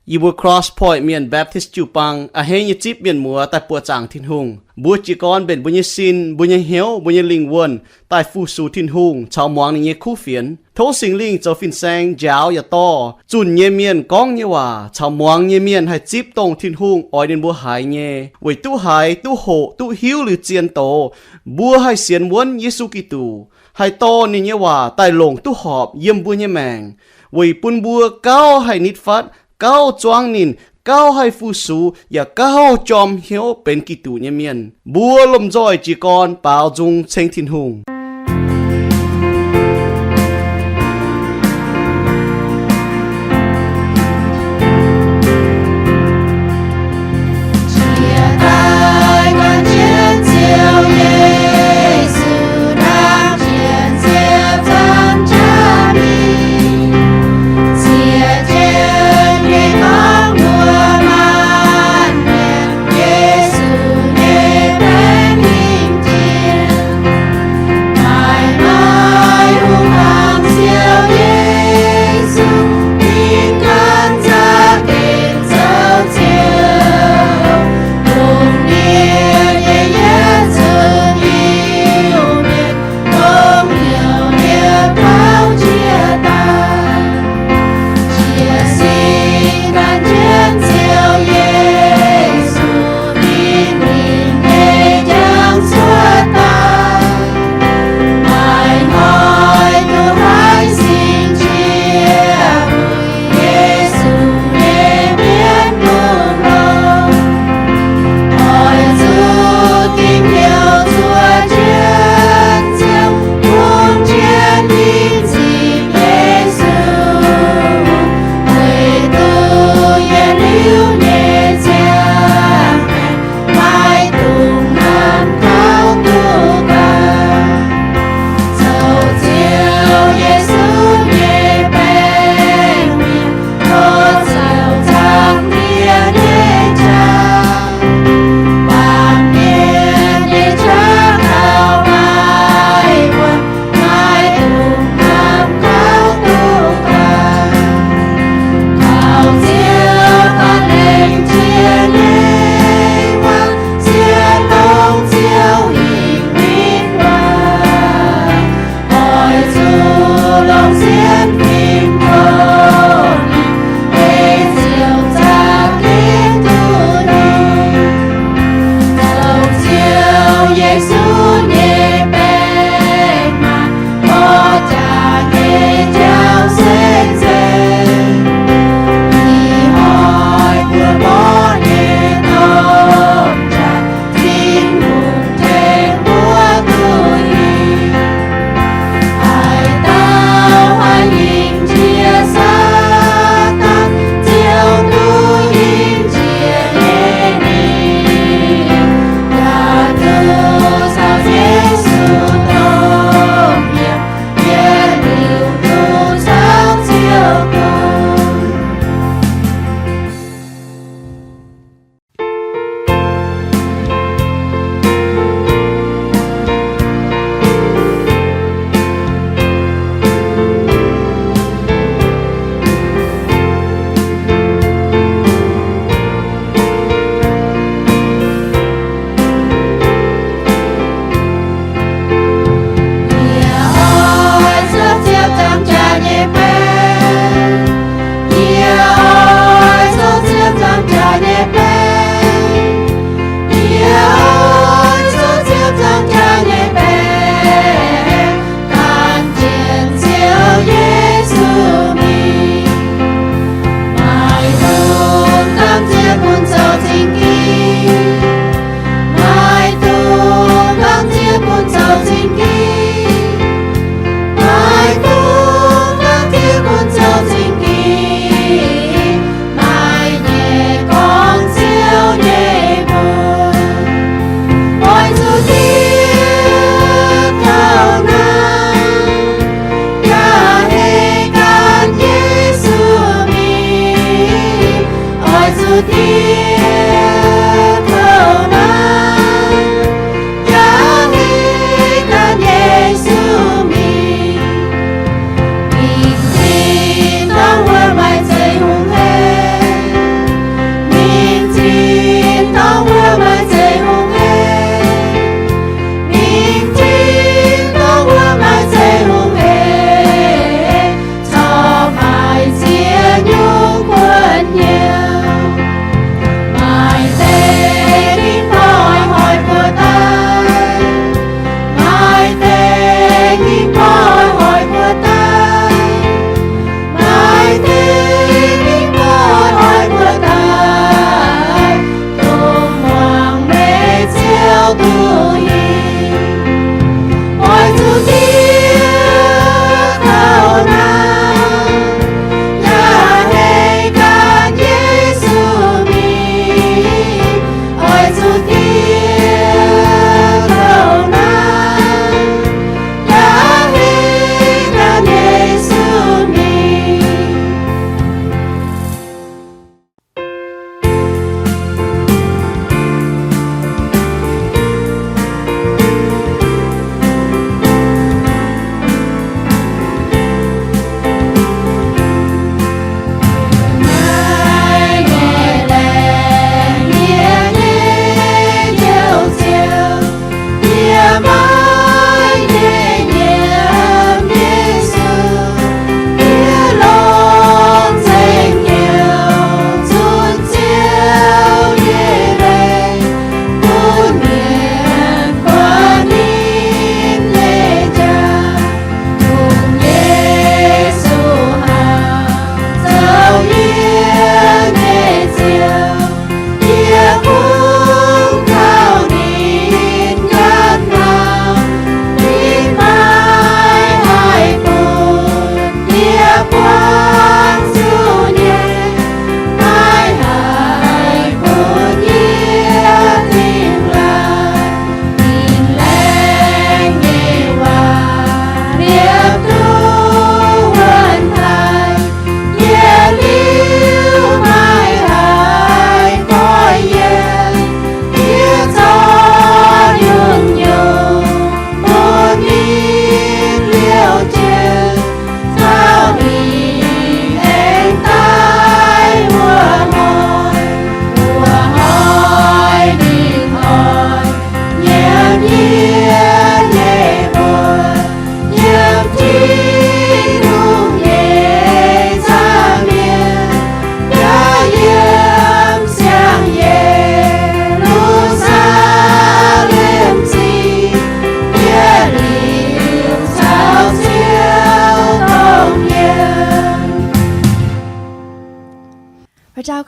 Yie mbuo Cross Point Mienh Baptist jiu-baang a'hneiv nyei zipv mienh muoz daaih buoqc zaangc Tin-Hungh. Mbuo jiez gorn mbenc mbuo nyei sin, mbuo nyei hnyouv, mbuo nyei lingh wuonh daaih fu-sux Tin-Hungh caux muangx ninh nyei kuv fienx. Tov Singx Lingh zoux fin-saeng njaaux yaac dorh zunh nyei mienh gorngv nyei waac caux muangx nyei mienh haih zipv dongh Tin-Hungh oix ninh mbuo haiz nyei, weic duqv haiz, duqv hoqc, duqv hiuv liuz zien doz, mbuo haih sienx wuonv Yesu Giduc, haih dorh ninh nyei waac daaih longc duqv horpc yiem mbuo nyei maengc, weic bun mbuo gauh haih nitv fatv, gauh zuangv ninh, gauh haih fu-sux, yaac gauh jorm hnyouv benx Giduc nyei mienh. Mbuo lomh nzoih jiez gorn baaux nzung ceng Tin-Hungh.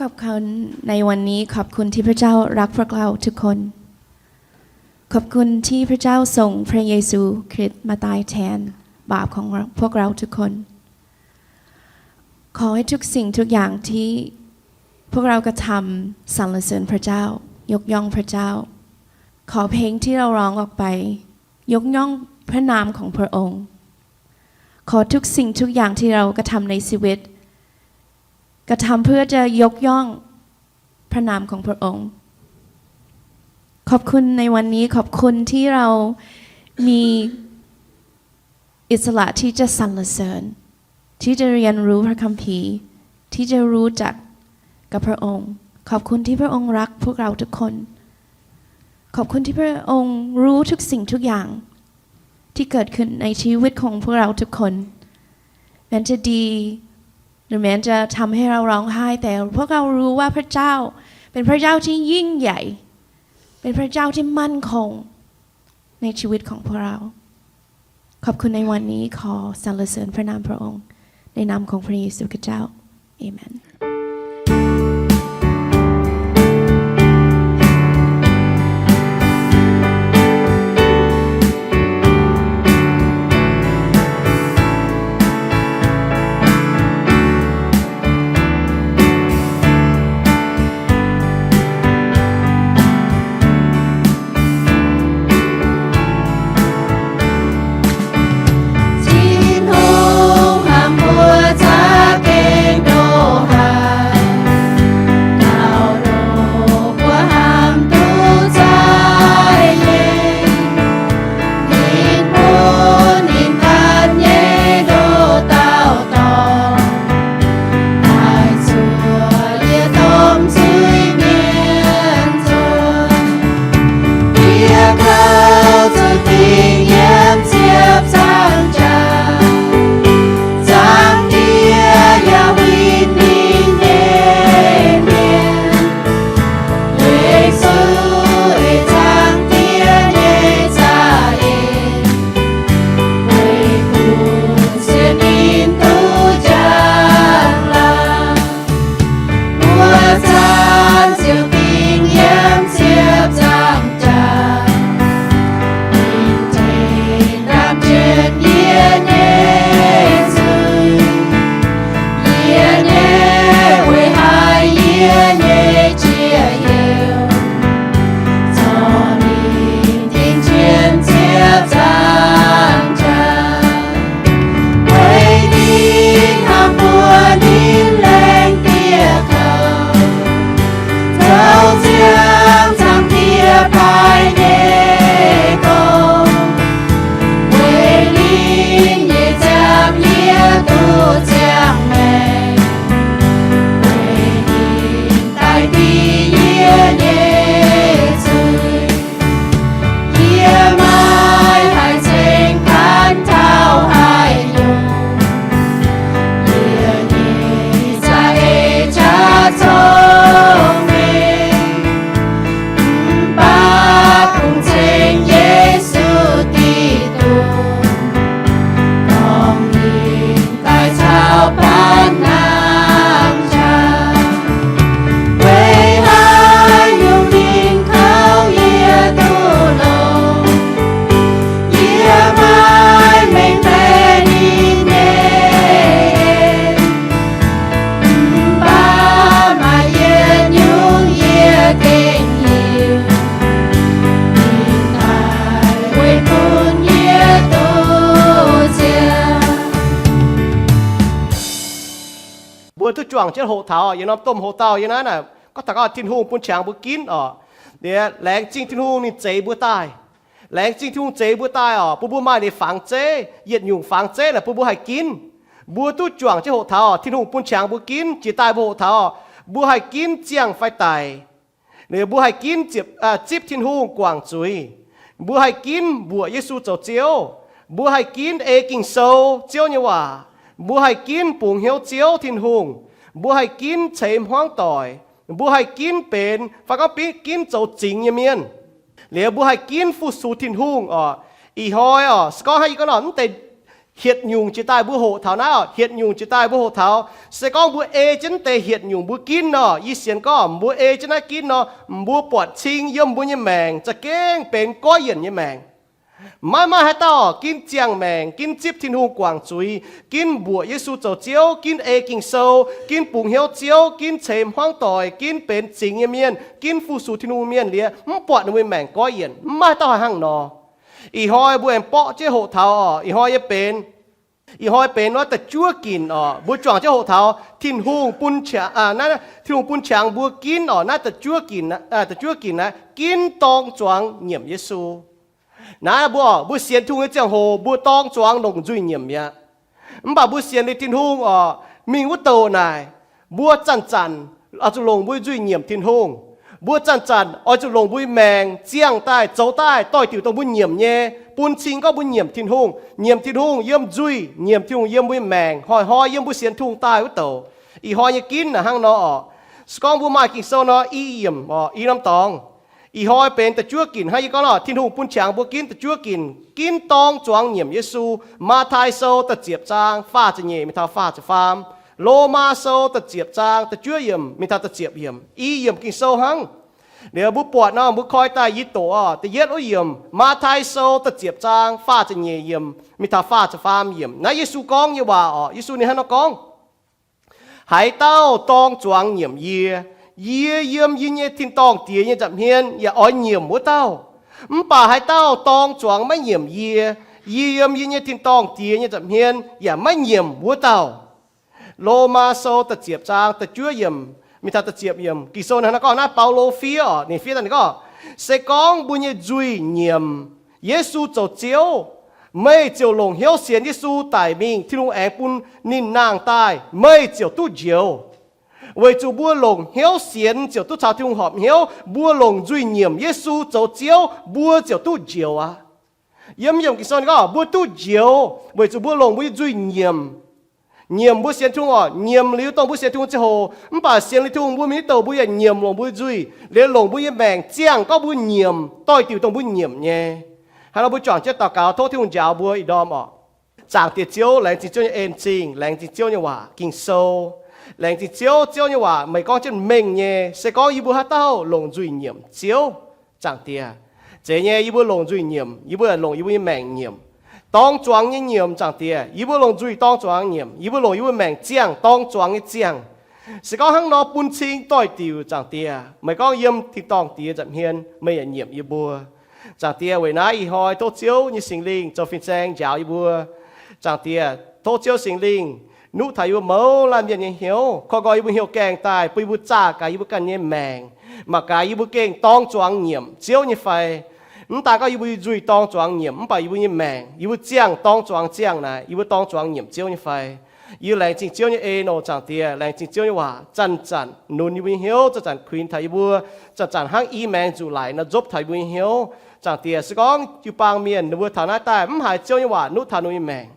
ขอบคุณในวันนี้ ขอบคุณที่พระเจ้ารักพวกเราทุกคน ขอบคุณที่พระเจ้าส่งพระเยซูคริสต์มาตายแทนบาปของเรา พวกเราทุกคน ขอให้ทุกสิ่งทุกอย่างที่พวกเรากระทำสรรเสริญพระเจ้า ยกย่องพระเจ้า ขอเพลงที่เราร้องออกไป ยกย่องพระนามของพระองค์ ขอทุกสิ่งทุกอย่างที่เรากระทำในชีวิต กระทำเพื่อจะยกย่องพระนามของพระองค์ ขอบคุณในวันนี้ ขอบคุณที่เรามีอิสระที่จะสรรเสริญ ที่จะเรียนรู้พระคัมภีร์ ที่จะรู้จักกับพระองค์ ขอบคุณที่พระองค์รักพวกเราทุกคน ขอบคุณที่พระองค์รู้ทุกสิ่งทุกอย่างที่เกิดขึ้นในชีวิตของพวกเราทุกคน แม้จะดี หรือแม้จะทำให้เราร้องไห้ แต่พวกเรารู้ว่าพระเจ้าเป็นพระเจ้าที่ยิ่งใหญ่ เป็นพระเจ้าที่มั่นคงในชีวิตของพวกเรา ขอบคุณในวันนี้ ขอสรรเสริญพระนามพระองค์ ในนามของพระเยซูคริสต์เจ้า เอเมน Tin-Hungh hnamv mbuo za'gengh ndoqc haic, taux longc mbuo hnamv duqv za'eix. Ninh bun ninh ganh nyei ndoqc dauh dorngx, daaih zuoqc yie domh zuiz-mienh nzunc. Yie kouv zuqc dingc yiem ziepc nzaangc jaax, Zaangc Diex yaac huin ninh nyei mienh. Yesu, ei Zaangc Diex nyei za'eix, weic bun sienx ninh duqv njang-laangc. Mbuo zanc ziouc dingc yiem ziepc nzaangc jaax, ninh tengx ndaamv jienv yie nyei zuiz. Yie nyei weic haih yie nyei jiex heuc, zorc ninh dingc jienv ziepc nzaangc jaax. Weic ninh hnamv mbuo, ninh laengz dieh kouv, zoux ziangx Zaangc Diex baaic nyei gong. Weic ninh nyei ziangh yie duqv ziangh maengc, weic ninh daaih dingc yie nyei zuiz. Yie maiv haih ceng ganh taux haaix nyungc, yie nyei za'eix qaqv cong-mengh. Mv baac kungx ceng Yesu Giduc, dorh ninh daaih caux baanv nangh jaax. Weic haaix nyungc ninh kouv yie duqv longx, yie maiv mengh baeqc ninh nyei en. Mv baac maaih yietc nyungc yie gengh hiuv, ninh daaih weic bun yie duqv ziangh. Mbuo duqv juangc jienv hoqc taux yietc norm domh hoc-dauh yiem naaiv naaic, gorngv taux gorngv Tin-Hungh bun qangx mbuo ginv oc. Liuz laengz zingh Tin-Hungh ninh zeix mbuo daaih. Laengz zingh Tin-Hungh zeix mbuo daaih oc, bun mbuo maaih leiz fangx zeiv, yietc nyungc fangx zeiv naaic bun mbuo haih ginv. Mbuo duqv juangc jienv hoqc taux Tin-Hungh bun qangx mbuo ginv jiex daaih mbuo hoqc taux, mbuo haih ginv ziangh fai daic. Liuz mbuo haih ginv zipv, zipv Tin-Hungh guangc zuiz. Mbuo haih ginv mbuoqc Yesu zoux Ziouv. Mbuo haih ginv ei Ging-Sou, Ziouv nyei waac. Mbuo haih ginv bungx hnyouv Ziouv Tin-Hungh. Mbuo haih ginv ceix hmuangv doic. Mbuo haih ginv benx fai gorngv ginv zoux zingx nyei mienh. Liuz mbuo haih ginv fu-sux Tin-Hungh oc. Ih hnoi oc, se gorngv hnangv yie gorngv nor, mv deix hietc nyungc jiex daaih mbuo hoqc taux naaiv oc, hietc nyungc jiex daaih mbuo hoqc taux. Se gorngv mbuo ei jienv deix hietc nyungc mbuo ginv nor, yie sienx gorngv mbuo ei jienv naaiv ginv nor, mbuo buatc cing yiem mbuo nyei maengc za'gengh benx goiv yienc nyei maengc. Maiv maaih haaix dauh ginv ziangh maengc, ginv zipv Tin-Hungh guangc zuiz, ginv mbuoqc Yesu zoux Ziouv, ginv ei Ging-Sou, ginv bungx hnyouv Ziouv, ginv ceix hmuangv doic, ginv benx zingx nyei mienh, ginv fu-sux Tin-Hungh mienh liuz, mv buatc ninh mbuo nyei maengc goiv yienc. Mv maaih dauh haih hnangv nor. Ih hnoi mbuo aengx borqv jienv hoqc taux oc, ih hnoi yie benx, ih hnoi benx naaiv da'juov ginc oc, mbuo juangc jienv hoqc taux Tin-Hungh bun qangx, Tin-Hungh bun qangx mbuo ginv oc, naaiv da'juov ginc, da'juov ginc naaiv ginv dorng zuangx nyiemc Yesu. Naaiv mbuo, mbuo sienx Tin-Hungh nyei ziangh hoc mbuo dorng zuangx longc nzuih nyiemc mi'aqv. Mv baac mbuo sienx liuz Tin-Hungh oc, mingh wuov douc naaic, mbuo zanc-zanc oix zuqc longc mbuo nzuih nyiemc Tin-Hungh. Mbuo zanc-zanc oix zuqc longc mbuo maengc ziangh daaih zoux daaih doix-diuc dongh mbuo nyiemc nyei, bun cing gorngv mbuo nyiemc Tin-Hungh. Nyiemc Tin-Hungh yiem nzuih, nyiemc Tin-Hungh yiem mbuo maengc, hnoi-hnoi yiem mbuo sienx Tin-Hungh daaih wuov douc. Ih hnoi nyei ginv naaic hnangv nor oc. Se gorngv mbuo maaih Ging-Sou nor i yiemc oc, i norm dorngx. Ih hnoi benx da'juov ginc hnangv yie gorngv nor, Tin-Hungh bun qangx mbuo ginv da'juov ginc, ginv dorng zuangx nyiemc Yesu. Matv^taai Sou da'ziepc zaang faah ziepc nyeic mingh taux faah ziepc faam. Lomaa Sou da'ziepc zaang da'juov yiemc mingh taux da'ziepc yiemc, i yiemc Ging-Sou hnangv. Liuz mbuo buatc nor, mbuo koi daaih yie doqc oc, da'yietv wuov yiemc, Matv^taai Sou da'ziepc zaang faah ziepc nyeic yiemc mingh taux faah ziepc faam yiemc. Naaiv Yesu gorngv nyei waac oc. Yesu ninh hnangv nor gorngv, Haaix dauh dorng zuangx nyiemc yie, yie yiem yie nyei tin-dorngh Diex nyei nza'hmien yaac oix nyiemc wuov dauh. Mv baac haaix dauh dorng zuangx maiv nyiemc yie, yie yiem yie nyei tin-dorngh Diex nyei nza'hmien yaac maiv nyiemc wuov dauh. Lomaa Sou da'ziepc zaang da'juov yiemc mingh taux da'ziepc yiemc, Ging-Sou hnangv naaiv gorngv, naaiv Baulo fiev oc, ninh fiev daaih ninh gorngv, Se gorngv mbuo nyei nzuih nyiemc, Yesu zoux Ziouv, meih ziouc longc hnyouv sienx Yesu daic mingh, Tin-Hungh aengx bun ninh nangh daaih, meih ziouc duqv njoux. Weic zuqc mbuo longc hnyouv sienx ziouc duqv caux Tin-Hungh horpc hnyouv. Mbuo longc nzuih nyiemc Yesu zoux Ziouv, mbuo ziouc duqv njoux aqv. Yiem yiemc Ging-Sou ninh gorngv, mbuo duqv njoux weic zuqc mbuo longc mbuo nyei nzuih nyiemc. Nyiemc mbuo sienx Tin-Hungh oc, nyiemc liuz dongh mbuo sienx Tin-Hungh ziangh hoc, mv baac sienx liuz Tin-Hungh mbuo mingh wuov douc mbuo yaac nyiemc longc mbuo nyei nzuih, liuz longc mbuo nyei maengc ziangh gorngv mbuo nyiemc doix-diuc dongh mbuo nyiemc nyei. Hnangv nor mbuo juangc jienv daux gaux, tov Tin-Hungh njaaux mbuo ih ndorm oc. Zaangc Diex Ziouv, laengz zingh Ziouv nyei en-zingh, laengz zingh Ziouv nyei waac Ging-Sou. Laengz zingh Ziouv, Ziouv nyei waac meih gorngv jienv mengh nyei. Se gorngv yie mbuo haaix dauh longc nzuih nyiemc Ziouv, Zaangc Diex, zeiz nyei, yie mbuo longc nzuih nyiemc, yie mbuo longc yie mbuo nyei maengc nyiemc, dorng zuangx nyei nyiemc. Zaangc Diex, yie mbuo longc nzuih dorng zuangx nyiemc, yie mbuo longc yie mbuo maengc ziangh dorng zuangx nyei ziangh. Se gorngv hnangv nor bun cing doix-diuc, Zaangc Diex, meih gorngv yiem tin-dorngh Diex nza'hmien meih yaac nyiemc yie mbuo. Zaangc Diex, weic naaiv ih hnoi tov Ziouv nyei Singx Lingh zoux fin-saeng njaaux yie mbuo. Zaangc Diex, tov Ziouv Singx Lingh nuqv taux yie mbuo mouz laanh mienh nyei hnyouv, korv nqoi yie mbuo hnyouv gaengh daaih, bun yie mbuo zaah gaax yie mbuo ganh nyei maengc, mangc gaax yie mbuo gengh dorng zuangx nyiemc Ziouv nyei fai. Mv daan gorngv yie mbuo nzuih dorng zuangx nyiemc, mv baac yie mbuo nyei maengc, yie mbuo ziangh dorng zuangx ziangh naaic, yie mbuo dorng zuangx nyiemc Ziouv nyei fai. Yie laengz zingh Ziouv nyei en oc, Zaangc Diex, laengz zingh Ziouv nyei waac. Zanc-zanc nunc yie mbuo nyei hnyouv, zanc-zanc kuinx taux yie mbuo, zanc-zanc hnangv i maengx nzuqc laic nor nzopv taux yie mbuo nyei hnyouv. Zaangc Diex, se gorngv jiu-baang mienh ninh mbuo taux naaiv daaih mv haiz Ziouv nyei waac nuqv taux ninh mbuo nyei maengc,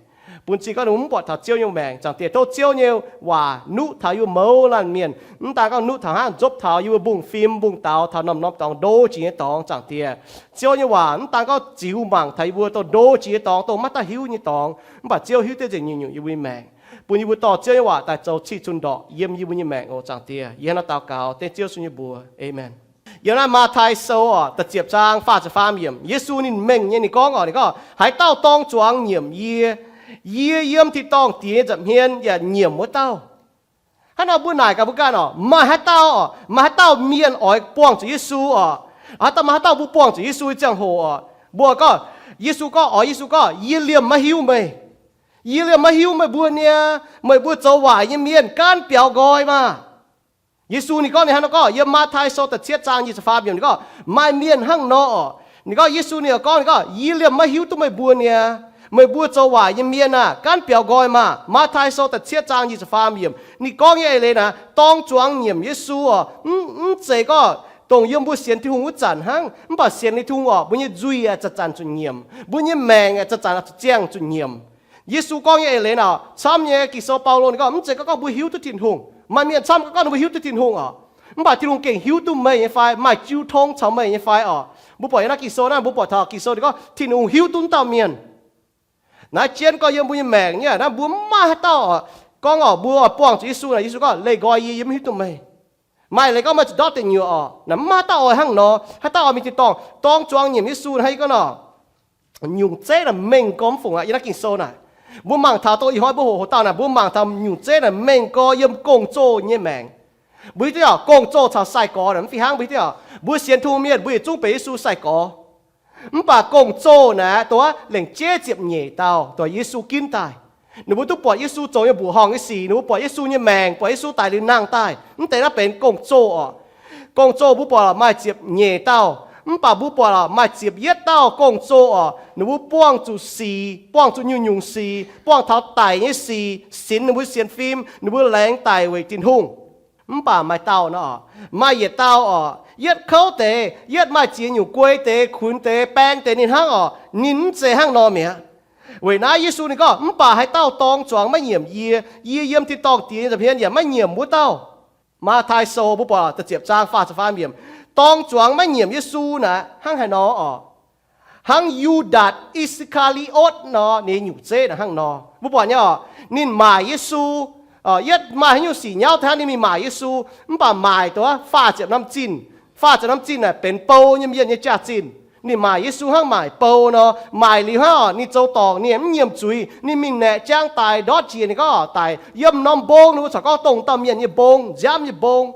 bun cing gorngv ninh mbuo mv buatc taux Ziouv nyei maengc. Zaangc Diex, tov Ziouv nyei waac nuqv taux yie mbuo mouz laanh mienh, mv daan gorngv nuqv taux hnangv nzopv taux yie mbuo mbungv fim mbungv daux taux norm-norm dorngx ndo jiex nyei dorngx. Zaangc Diex, Ziouv nyei waac mv daan gorngv ziux mangc taux yie mbuo dongh ndo jiex nyei dorngx, dongh maiv daaih hiuv nyei dorngx, mv baac Ziouv hiuv duqv nzengc nyungc-nyungc yie mbuo nyei maengc, bun yie mbuo dorh Ziouv nyei waac daaih zoux cih cun ndorqc yiem yie mbuo nyei maengc oc. Zaangc Diex, yie hnangv naaiv daux gaux dengv Ziouv Yesu nyei mbuox. Aamen. Yiem naaiv Matv^taai Sou oc, da'ziepc zaang faah ziepc faam yiemc, Yesu ninh mengh nyei, ninh gorngv oc, ninh gorngv, Haaix dauh dorng zuangx nyiemc yie, yie yiem tin-dorngh Diex nyei nza'hmien yaac nyiemc wuov dauh. Hnangv nor mbuo naaic gaax mbuo ganh oc, maaih haaix dauh oc, maaih haaix dauh mienh oix buangh zuqc Yesu oc? Haaix dauh, maaih haaix dauh mbuo buangh zuqc Yesu nyei ziangh hoc oc, mbuo gorngv, Yesu gorngv oc, Yesu gorngv, Yie liemh maiv hiuv meih. Yie liemh maiv hiuv meih mbuo niaa. Meih mbuo zoux waaic nyei mienh, gaanv biaux nqoi maah! Yesu ninh gorngv, ninh hnangv nor gorngv, yiem Matv^taai Sou da'cietv zaang nyic ziepc faam yiemc ninh gorngv, maaih mienh hnangv nor oc. Ninh gorngv, Yesu ninh yaac gorngv, ninh gorngv, Yie liemh maiv hiuv duqv meih mbuo niaa. Meih mbuo zoux waaic nyei mienh aah, gaanv biaux nqoi maah! Matv^taai Sou da'cietv zaang nyic ziepc faam yiemc ninh gorngv nyei eix leiz naaic, dorng zuangx nyiemc Yesu oc, mv zeiz gorngv dongh yiem mbuo sienx Tin-Hungh wuov zanc hnangv, mv baac sienx liuz Tin-Hungh oc, mbuo nyei nzuih aah, zanc-zanc zuqc nyiemc, mbuo nyei maengc aah, zanc-zanc ziangh zuqc nyiemc. Yesu gorngv nyei eix leiz naaic, camv nyei Ging-Sou Baulo ninh gorngv, mv zeiz gorngv, gorngv mbuo hiuv duqv Tin-Hungh. Maaih mienh camv gorngv ninh mbuo hiuv duqv Tin-Hungh oc, mv baac Tin-Hungh gengh hiuv duqv meih nyei fai, maaih jiu tong caux meih nyei fai oc? Mbuo buatc yiem naaiv Ging-Sou naaiv, mbuo buatc taux Ging-Sou ninh gorngv Tin-Hungh hiuv duqv dauh mienh. Naaiv jienv gorngv yiem mbuo nyei maengc nyei, naaiv mbuo mv maaih haaix dauh oc, gorngv oc, mbuo oix buangh zuqc Yesu naaic, Yesu gorngv, Leih nqoi yie, yie mv hiuv duqv meih. Maaih leiz gorngv maaih zuqc ndortv deic nyuoqc oc, naaiv mv maaih haaix dauh oix hnangv nor. Haaix dauh oix mingh tin-dorngh dorng zuangx nyiemc Yesu naaiv, gorngv nor, nyungc zeiv naaic mengh gorx mv fungc aqv. Yiem naaiv Ging-Sou naaic, mbuo mangc taux dongh ih hnoi mbuo hoqc hoqc dauh naaic, mbuo mangc taux nyungc zeiv naaic mengh gorx yiem gong-zoh nyei maengc. Mbuo hiuv duqv oc, gong-zoh caux sai-gorx naaic mv fih hnangv. Mbuo hiuv duqv oc, mbuo sienx Tin-Hungh mienh mbuo yietc zungv benx Yesu sai-gorx. Mv baac gong-zoh naaic dongh wuov lengc jeiv ziepc nyeic dauh, dongh Yesu ginv daaih. Ninh mbuo duqv buatc Yesu zoux nyei mbuoqc horngh nyei sic, ninh mbuo buatc Yesu nyei maengc, buatc Yesu daic liuz nangh daaih. Mv deix naaiv benx gong-zoh oc. Gong-zoh mbuo buatc lorqc maaih ziepc nyeic dauh, mv baac mbuo buatc lorqc maaih ziepc yietv dauh gong-zoh oc, ninh mbuo buangh zuqc sic, buangh zuqc nyungc-nyungc sic, buangh taux daic nyei sic sinx ninh mbuo sienx fim, ninh mbuo laengz daic weic Tin-Hungh. Mv baac maaih dauh nor, maaih yietc dauh oc, yietv kouv deix, yietv maaih ziex nyungc guei deix, kunx deix, baeng deix ninh hnangv oc, ninh mv zeiz hnangv nor mi'aqv. Weic naaiv Yesu ninh gorngv, mv baac haaix dauh dorng zuangx maiv nyiemc yie, yie yiem tin-dorngh Diex nyei nza'hmien yaac maiv nyiemc wuov dauh. Matv^taai Sou mbuo buatc da'ziepc zaang faah ziepc faam yiemc, dorng zuangx maiv nyiemc Yesu naaic hnangv haaix nor oc? Hnangv Yu^ndaatc I^saa^kaa^li^otv nor, ninh nyungc zeiv naaic hnangv nor. Mbuo buatc nyei oc, ninh maaic Yesu, yietv maaih haaix nyungc sic nyauv hnangv ninh mingh maaic Yesu, mv baac maaic dongh faah ziepc norm zinh. Faah ziepc norm zinh naaic benx bou nyei mienh nyei jaax-zinh. Ninh maaic Yesu hnangv maaic bou nor. Maaic liuz hnangv oc, ninh zoux dorngc, ninh mv nyiemc zuiz, ninh mingh naeqc jaang daic ndortv jiex. Ninh gorngv daic yiem norm mbong, ninh mbuo corc gorngv dongh dauh mienh nyei mbong, nziaamv nyei mbong.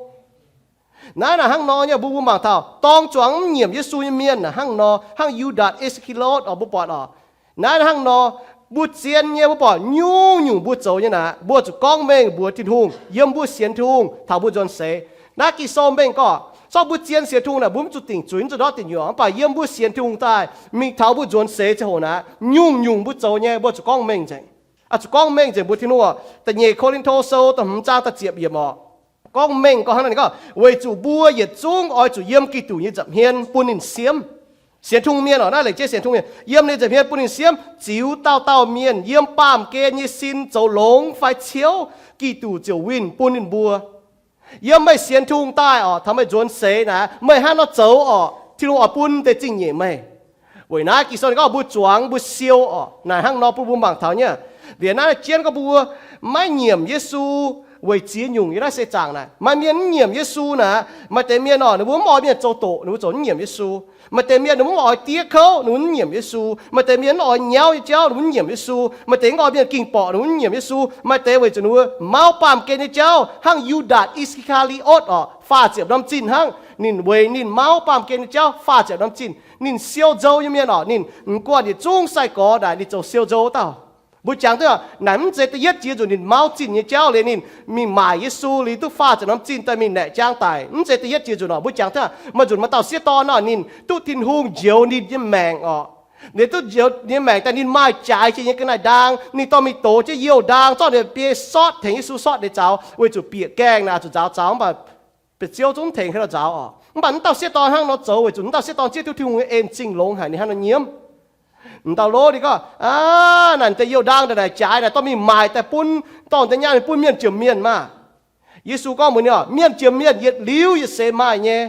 Naaiv naaic hnangv nor nyei, mbuo mbuo mangc taux dorng zuangx mv nyiemc Yesu nyei mienh naaic hnangv nor, hnangv Yu^ndaatc I^saa^kaa^li^otv oc, mbuo buatc oc. Naaiv hnangv nor, mbuo zien nyei, mbuo buatc nyungc-nyungc mbuo zoux nyei naaic, mbuo zuqc gorngv mengh mbuox Tin-Hungh yiem mbuo sienx Tin-Hungh taux mbuo nzuonx seix. Naaiv Ging-Sou mengh gorngv, zorqv mbuo zien sienx Tin-Hungh naaic, mbuo mv zuqc dingc zuiz, mv zuqc ndortv deic nyuoqc, mv baac yiem mbuo sienx Tin-Hungh daaih mingh taux mbuo nzuonx seix ziangh hoc naaic, nyungc-nyungc mbuo zoux nyei mbuo zuqc gorngv mengh nzengc. Zuqc gorngv mengh nzengc mbuox Tin-Hungh oc. Da'nyeic Ko^lin^to Sou da'hmz zaang da'ziepc yiemc oc, gorngv mengh gorngv hnangv naaic gorngv, weic zuqc mbuo yietc zungv oix zuqc yiem Giduc nyei nza'hmien bun ninh siemv. Sienx Tin-Hungh mienh oc, naaiv lengc jeiv sienx Tin-Hungh mienh, yiem ninh nza'hmien bun ninh siemv, ziux dauh dauh mienh yiem baamh gen nyei sin zoux longx fai ciouv, Giduc ziouc winh bun ninh mbuo. Yiem meih sienx Tin-Hungh daaih oc, taux meih nzuonx seix naaic, meih hnangv nor zoux oc, Tin-Hungh oix bun deix zingh nyeic meih. Weic naaiv Ging-Sou ninh gorngv mbuo zuangx mbuo siou oc, naaic hnangv nor bun mbuo mangc taux nyei. Liuz naaiv jienv gorngv mbuo maiv nyiemc Yesu weic ziex nyungc. Yiem naaiv seix zaangc naaic maaih mienh mv nyiemc Yesu naaic. Maaih deix mienh oc, ninh mbuo mv oix mienh zoux doqc, ninh mbuo ziouc mv nyiemc Yesu. Maaih deix mienh ninh mbuo mv oix diev kouv, ninh mbuo mv nyiemc Yesu. Maaih deix mienh mv oix nyauv nyei jauv, ninh mbuo mv nyiemc Yesu. Maaih deix mv oix mienh ging borqc, ninh mbuo mv nyiemc Yesu. Maaih deix weic zuqc ninh mbuo mauv baamh gen nyei jauv hnangv Yu^ndaatc I^saa^kaa^li^otv oc, faah ziepc norm zinh hnangv. Ninh weic ninh mauv baamh gen nyei jauv faah ziepc norm zinh, ninh siou nzou nyei mienh oc. Ninh m'guanh yietc zungv sai-gorx naaic ninh zoux siou nzou dauh. Mbuo jangx duqv naaic mv zeiz da'yietv jiex nzunc ninh mauv zinh nyei jauv liuz ninh mingh maaic Yesu liuz duqv faah ziepc norm zinh daaih mingh naeqc jaang daic. Mv zeiz da'yietv jiex nzunc oc. Mbuo jangx duqv maaih nzunc maaih dauh sieqv dorn oc, ninh duqv Tin-Hungh njoux ninh nyei maengc oc. Ninh duqv njoux ninh nyei maengc daaih ninh maaih jaaix jiex nyei ga'naaiv-ndaang, ninh dorh mingh dox jienv youh ndaang zorqv ninh biei sortv tengx Yesu sortv ninh zaux weic zuqc bieqc gaengh naaic zuqc nzaaux zaux, mv baac biauv-ziouv zungv mv tengx haaix nor nzaaux oc. Mv baac mv dauh sieqv dorn hnangv nor zoux weic zuqc mv dauh sieqv dorn zieqv duqv Tin-Hungh nyei en-zingh longx haic, ninh hnangv nor nyiemv. M'dauh lov ninh gorngv, aav, naaic deix youh ndaang naaic jaaix naaic dorh mingh maaic daaih bun dorh deix nyaanh mingh bun mienh jomc mienh maah. Yesu gorngv mbuox ninh oc, mienh jomc mienh yietc liuz yietc seix maaih nyei.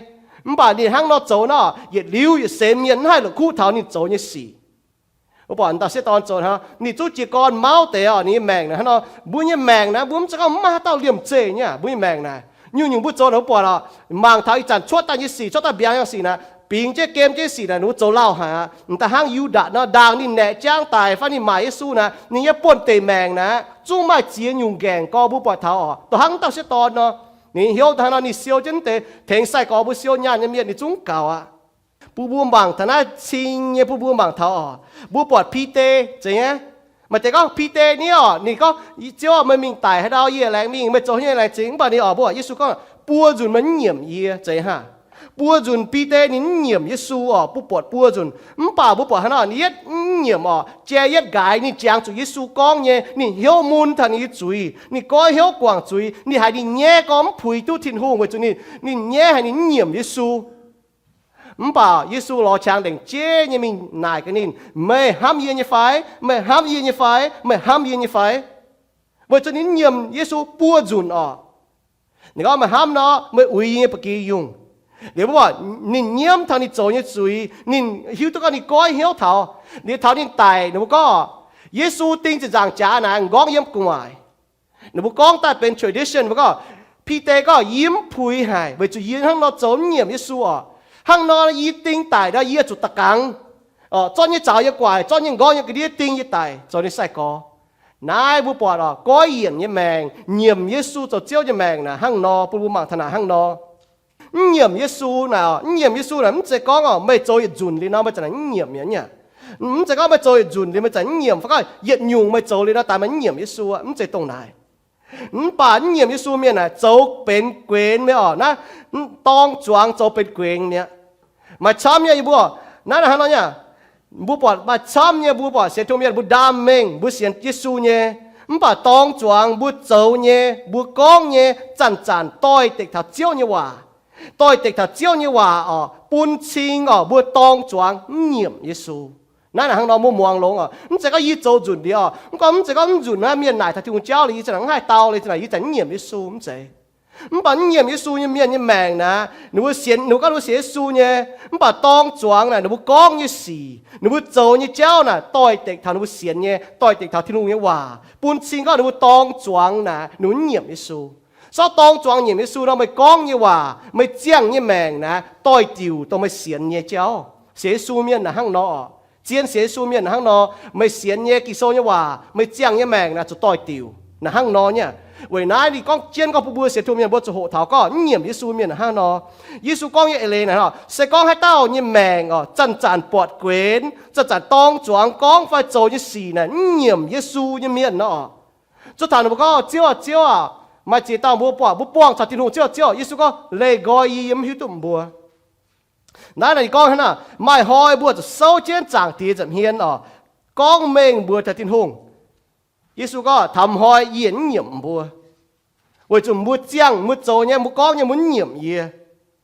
Mv baac ninh hnangv nor zoux nor, yietc liuz yietc seix mienh mv haih la'kuqv taux ninh zoux nyei sic. Mbuo buatc m'dauh sieqv dorn zoux hnangv, ninh zungv jiez gorn mauv deix oc, ninh nyei maengc naaic hnangv nor. Mbuo nyei maengc naaiv mbuo mv zeiz gorngv mv maaih haaix dauh liemh zeih nyei aqv. Mbuo nyei maengc naaic nyungc-nyungc mbuo zoux naaic mbuo buatc oc, mangc taux ih zanc cuotv daaih nyei sic, cuotv daaih mbiaangx nyei sic naaic, bingx jienv gem jienv sic naaic, ninh mbuo zoux lauh haic aqv. M'daaih hnangv Yu^ndaatc nor, ndaangc ninh naeqc jaang daic fai ninh maaic Yesu naaic, ninh nyei buonv-deic maengc naaic zungv maaih ziex nyungc nqaengc gorx mbuo buatc taux oc. Dongh hnangv m'dauh sieqv dorn nor, ninh hnyouv daaih hnangv nor, ninh siou jienv deix tengx sai-gorx mbuo siou nyaanh nyei mienh ninh zungv gaux aqv. Bun mbuo mangc taux naaiv cing nyei, bun mbuo mangc taux oc. Mbuo buatc Bide zeiz nyei. Maaih deix gorngv Bide ni oc, ninh gorngv, Ziouv aac, meih mingh daic haaix ndau yie laengz mingh, meih zoux haaix nyungc laengz zingx. Mv baac ninh oc, mbuo buatc Yesu gorngv, buo nzunc meih mv nyiemc yie, zeiz hnangv. Buo nzunc Bide ninh mv nyiemc Yesu oc, mbuo buatc buo nzunc. Mv baac mbuo buatc hnangv nor, ninh yietv mv nyiemc oc, jai yietv nqaaix, ninh jangx zuqc Yesu gorngv nyei, ninh hnyouv mun taux ninh nyei zuiz, ninh goiv hnyouv guangc zuiz, ninh haiz ninh nyaiv gorngv mv puix duqv Tin-Hungh weic zuqc ninh, ninh nyaiv haic ninh mv nyiemc Yesu. Mv baac Yesu lorz qangx lengc jeiv nyei mingh naaic gaax ninh, meih hnamv yie nyei fai? Meih hnamv yie nyei fai? Meih hnamv yie nyei fai? Weic zuqc ninh mv nyiemc Yesu buo nzunc oc. Ninh gorngv, meih hnamv nor, meih uix yie nyei ba'gi yungh. Liuz mbuo buatc ninh nyiemv taux ninh zoux nyei zuiz, ninh hiuv duqv gorngv ninh goiv hnyouv taux, liuz taux ninh daic, ninh mbuo gorngv, Yesu ding ziepc nzaangc jaax naaic, m'nqorngv yiem gu'nguaaic. Ninh mbuo gorngv daaih benx tradition, mbuo gorngv, Bide gorngv, Yie mv puix haic, weic zuqc yie hnangv nor zoux mv nyiemc Yesu oc. Hnangv nor yie ding daic nor, yie zuqc da'gangx, zorqv nyei zaux yie guaaic, zorqv nyei m'nqorngv yie ga'ndiev ding yie daic zoux ninh sai-gorx. Naaiv mbuo buatc oc, goiv yienc nyei maengc, nyiemc Yesu zoux Ziouv nyei maengc naaic hnangv nor, bun mbuo mangc taux naaic hnangv nor. Mv nyiemc Yesu naaic, mv nyiemc Yesu naaic mv zeiz gorngv oc, meih zoux yietc nzunc liuz nor meih zanc mv nyiemc mi'aqv. Mv zeiz gorngv meih zoux yietc nzunc liuz meih zanc mv nyiemc, fai gorngv yietc nyungc meih zoux liuz nor daaih meih mv nyiemc Yesu, mv zeiz dongh naaic. Mv baac mv nyiemc Yesu mienh naaic zoux benx guenx mi'aqv oc. Naaiv dorng zuangx zoux benx guenx mi'aqv. Maaih camv nyei yie mbuo, naaiv hnangv nor nyei, mbuo buatc maaih camv nyei mbuo buatc sienx Tin-Hungh mienh mbuo ndaam mengh mbuo sienx Yesu nyei, mv baac dorng zuangx mbuo zoux nyei, mbuo gorngv nyei zanc-zanc doix-dekc taux Ziouv nyei waac. Doix-dekc taux Ziouv nyei waac oc, bun cing oc mbuo dorng zuangx mv nyiemc Yesu. Naaiv naaic hnangv nor mbuo muangx longx oc. Mv zeiz gorngv yie zoux nzunc liuz oc, mv gorngv mv zeiz gorngv mv nzunc naaiv mienh naaic taux Tin-Hungh jauv liuz yie zanc hnangv haaix dau liuz zanc yie zanc mv nyiemc Yesu, mv zeiz. Mv baac mv nyiemc Yesu nyei mienh nyei maengc naaic, ninh mbuo sienx, ninh mbuo gorngv ninh mbuo sienx Yesu nyei, mv baac dorng zuangx naaic ninh mbuo gorngv nyei sic, ninh mbuo zoux nyei jauv naaic doix-dekc taux ninh mbuo sienx nyei, doix-dekc taux Tin-Hungh nyei waac, bun cing gorngv ninh mbuo dorng zuangx naaic ninh mbuo mv nyiemc Yesu. Sortv dorng zuangx nyiemc Yesu nor, meih gorngv nyei waac, meih ziangh nyei maengc naaic doix-diuc dongh meih sienx nyei jauv. Sienx Yesu mienh naaic hnangv nor oc. Zien sienx Yesu mienh naaic hnangv nor, meih sienx nyei Ging-Sou nyei waac, meih ziangh nyei maengc naaic zuqc doix-diuc naaic hnangv nor nyei. Weic naaiv ninh gorngv jienv gorngv bun mbuo sienx Tin-Hungh mienh mbuo zuqc hoqc taux gorngv mv nyiemc Yesu mienh naaic hnangv nor. Yesu gorngv nyei eix leiz naaic, se gorngv haaix dauh nyei maengc oc zanc-zanc buatc guenx, zanc-zanc dorng zuangx gorngv fai zoux nyei sic naaic mv nyiemc Yesu nyei mienh nor, zuov taux ninh mbuo gorngv, Ziouv aah, Ziouv aah, maaih ziex dauh mbuo buatc mbuo buangh taux Tin-Hungh, Ziouv, Ziouv. Yesu gorngv, Leih nqoi yie, yie mv hiuv duqv meih mbuo. Naaiv naaic ninh gorngv hnangv naaic, maaih hnoi mbuo zuqc souv jienv zaangc Diex nza'hmien oc, gorngv mengh mbuox taux Tin-Hungh. Yesu gorngv, Taux m'hnoi yie mv nyiemc mbuo, weic zuqc mbuo ziangh mbuo zoux nyei, mbuo gorngv nyei mbuo mv nyiemc yie.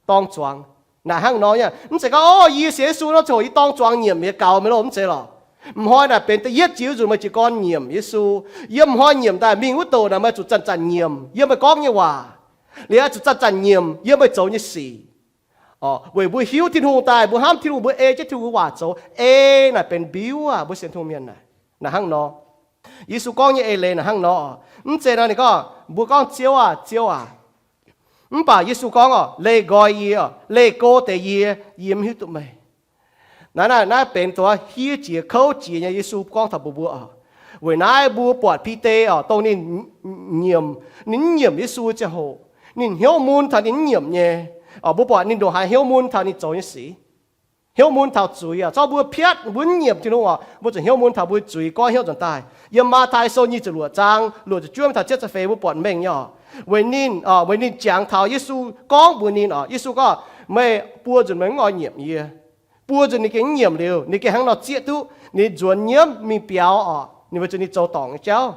Dorng zuangx naaic hnangv nor nyei. Mv zeiz gorngv, Ov, yie sienx Yesu nor ziouc yie dorng zuangx nyiemc yie gaux meih loh, mv zeiz lorqc. M'hnoi naaic benx da'yietv jiex wuov nzunc meih jiez gorn nyiemc Yesu. Yiem m'hnoi nyiemc daaih mingh wuov douc naaic meih zuqc zanc-zanc nyiemc yiem meih gorngv nyei waac, liuz zuqc zanc-zanc nyiemc yiem meih zoux nyei sic. Weic mbuo hiuv Tin-Hungh daaih, mbuo hnamv Tin-Hungh, mbuo ei jienv Tin-Hungh waac zoux. Ei naaic benx mbiuv aac, mbuo sienx Tin-Hungh mienh naaic, naaic hnangv nor. Yesu gorngv nyei eix leiz naaic hnangv nor. Mv zeiz nor ninh gorngv, mbuo gorngv, Ziouv aah, Ziouv aah, mv baac Yesu gorngv oc, Leih nqoi yie, leih go deix yie, yie mv hiuv duqv meih. Naaiv, naaiv, naaiv benx dongh hiev jiex kouv jiex nyei Yesu gorngv taux mbuo, mbuo oc. Weic naaiv mbuo buatc Bide oc, dongh ninh nyiemc, ninh mv nyiemc Yesu ziangh hoc, ninh hnyouv mun taux ninh mv nyiemc nyei. Mbuo buatc ninh ndongc haaix hnyouv mun taux ninh zoux nyei sic, hnyouv mun taux zuiz oc. Zorqv mbuo piatv mbuo mv nyiemc Tin-Hungh oc, mbuo zuqc hnyouv mun taux mbuo zuiz goiv hnyouv nzuonx daaih. Yiem Matv^tai Sou nyic ziepc luoqc zaang luoqc ziepc juov mingh taux cietv ziepc feix mbuo buatc mengh nyei oc. Weic ninh, weic ninh jangx taux Yesu gorngv mbuox ninh oc, Yesu gorngv, Meih buo nzunc meih mv oix nyiemc yie. Buo nzunc ninh gengh mv nyiemc liuz, ninh gengh hnangv nor zieqv duqv ninh nzuonx nyiemv mingh biaux oc, ninh weic zuqc ninh zoux dorngc nyei jauv.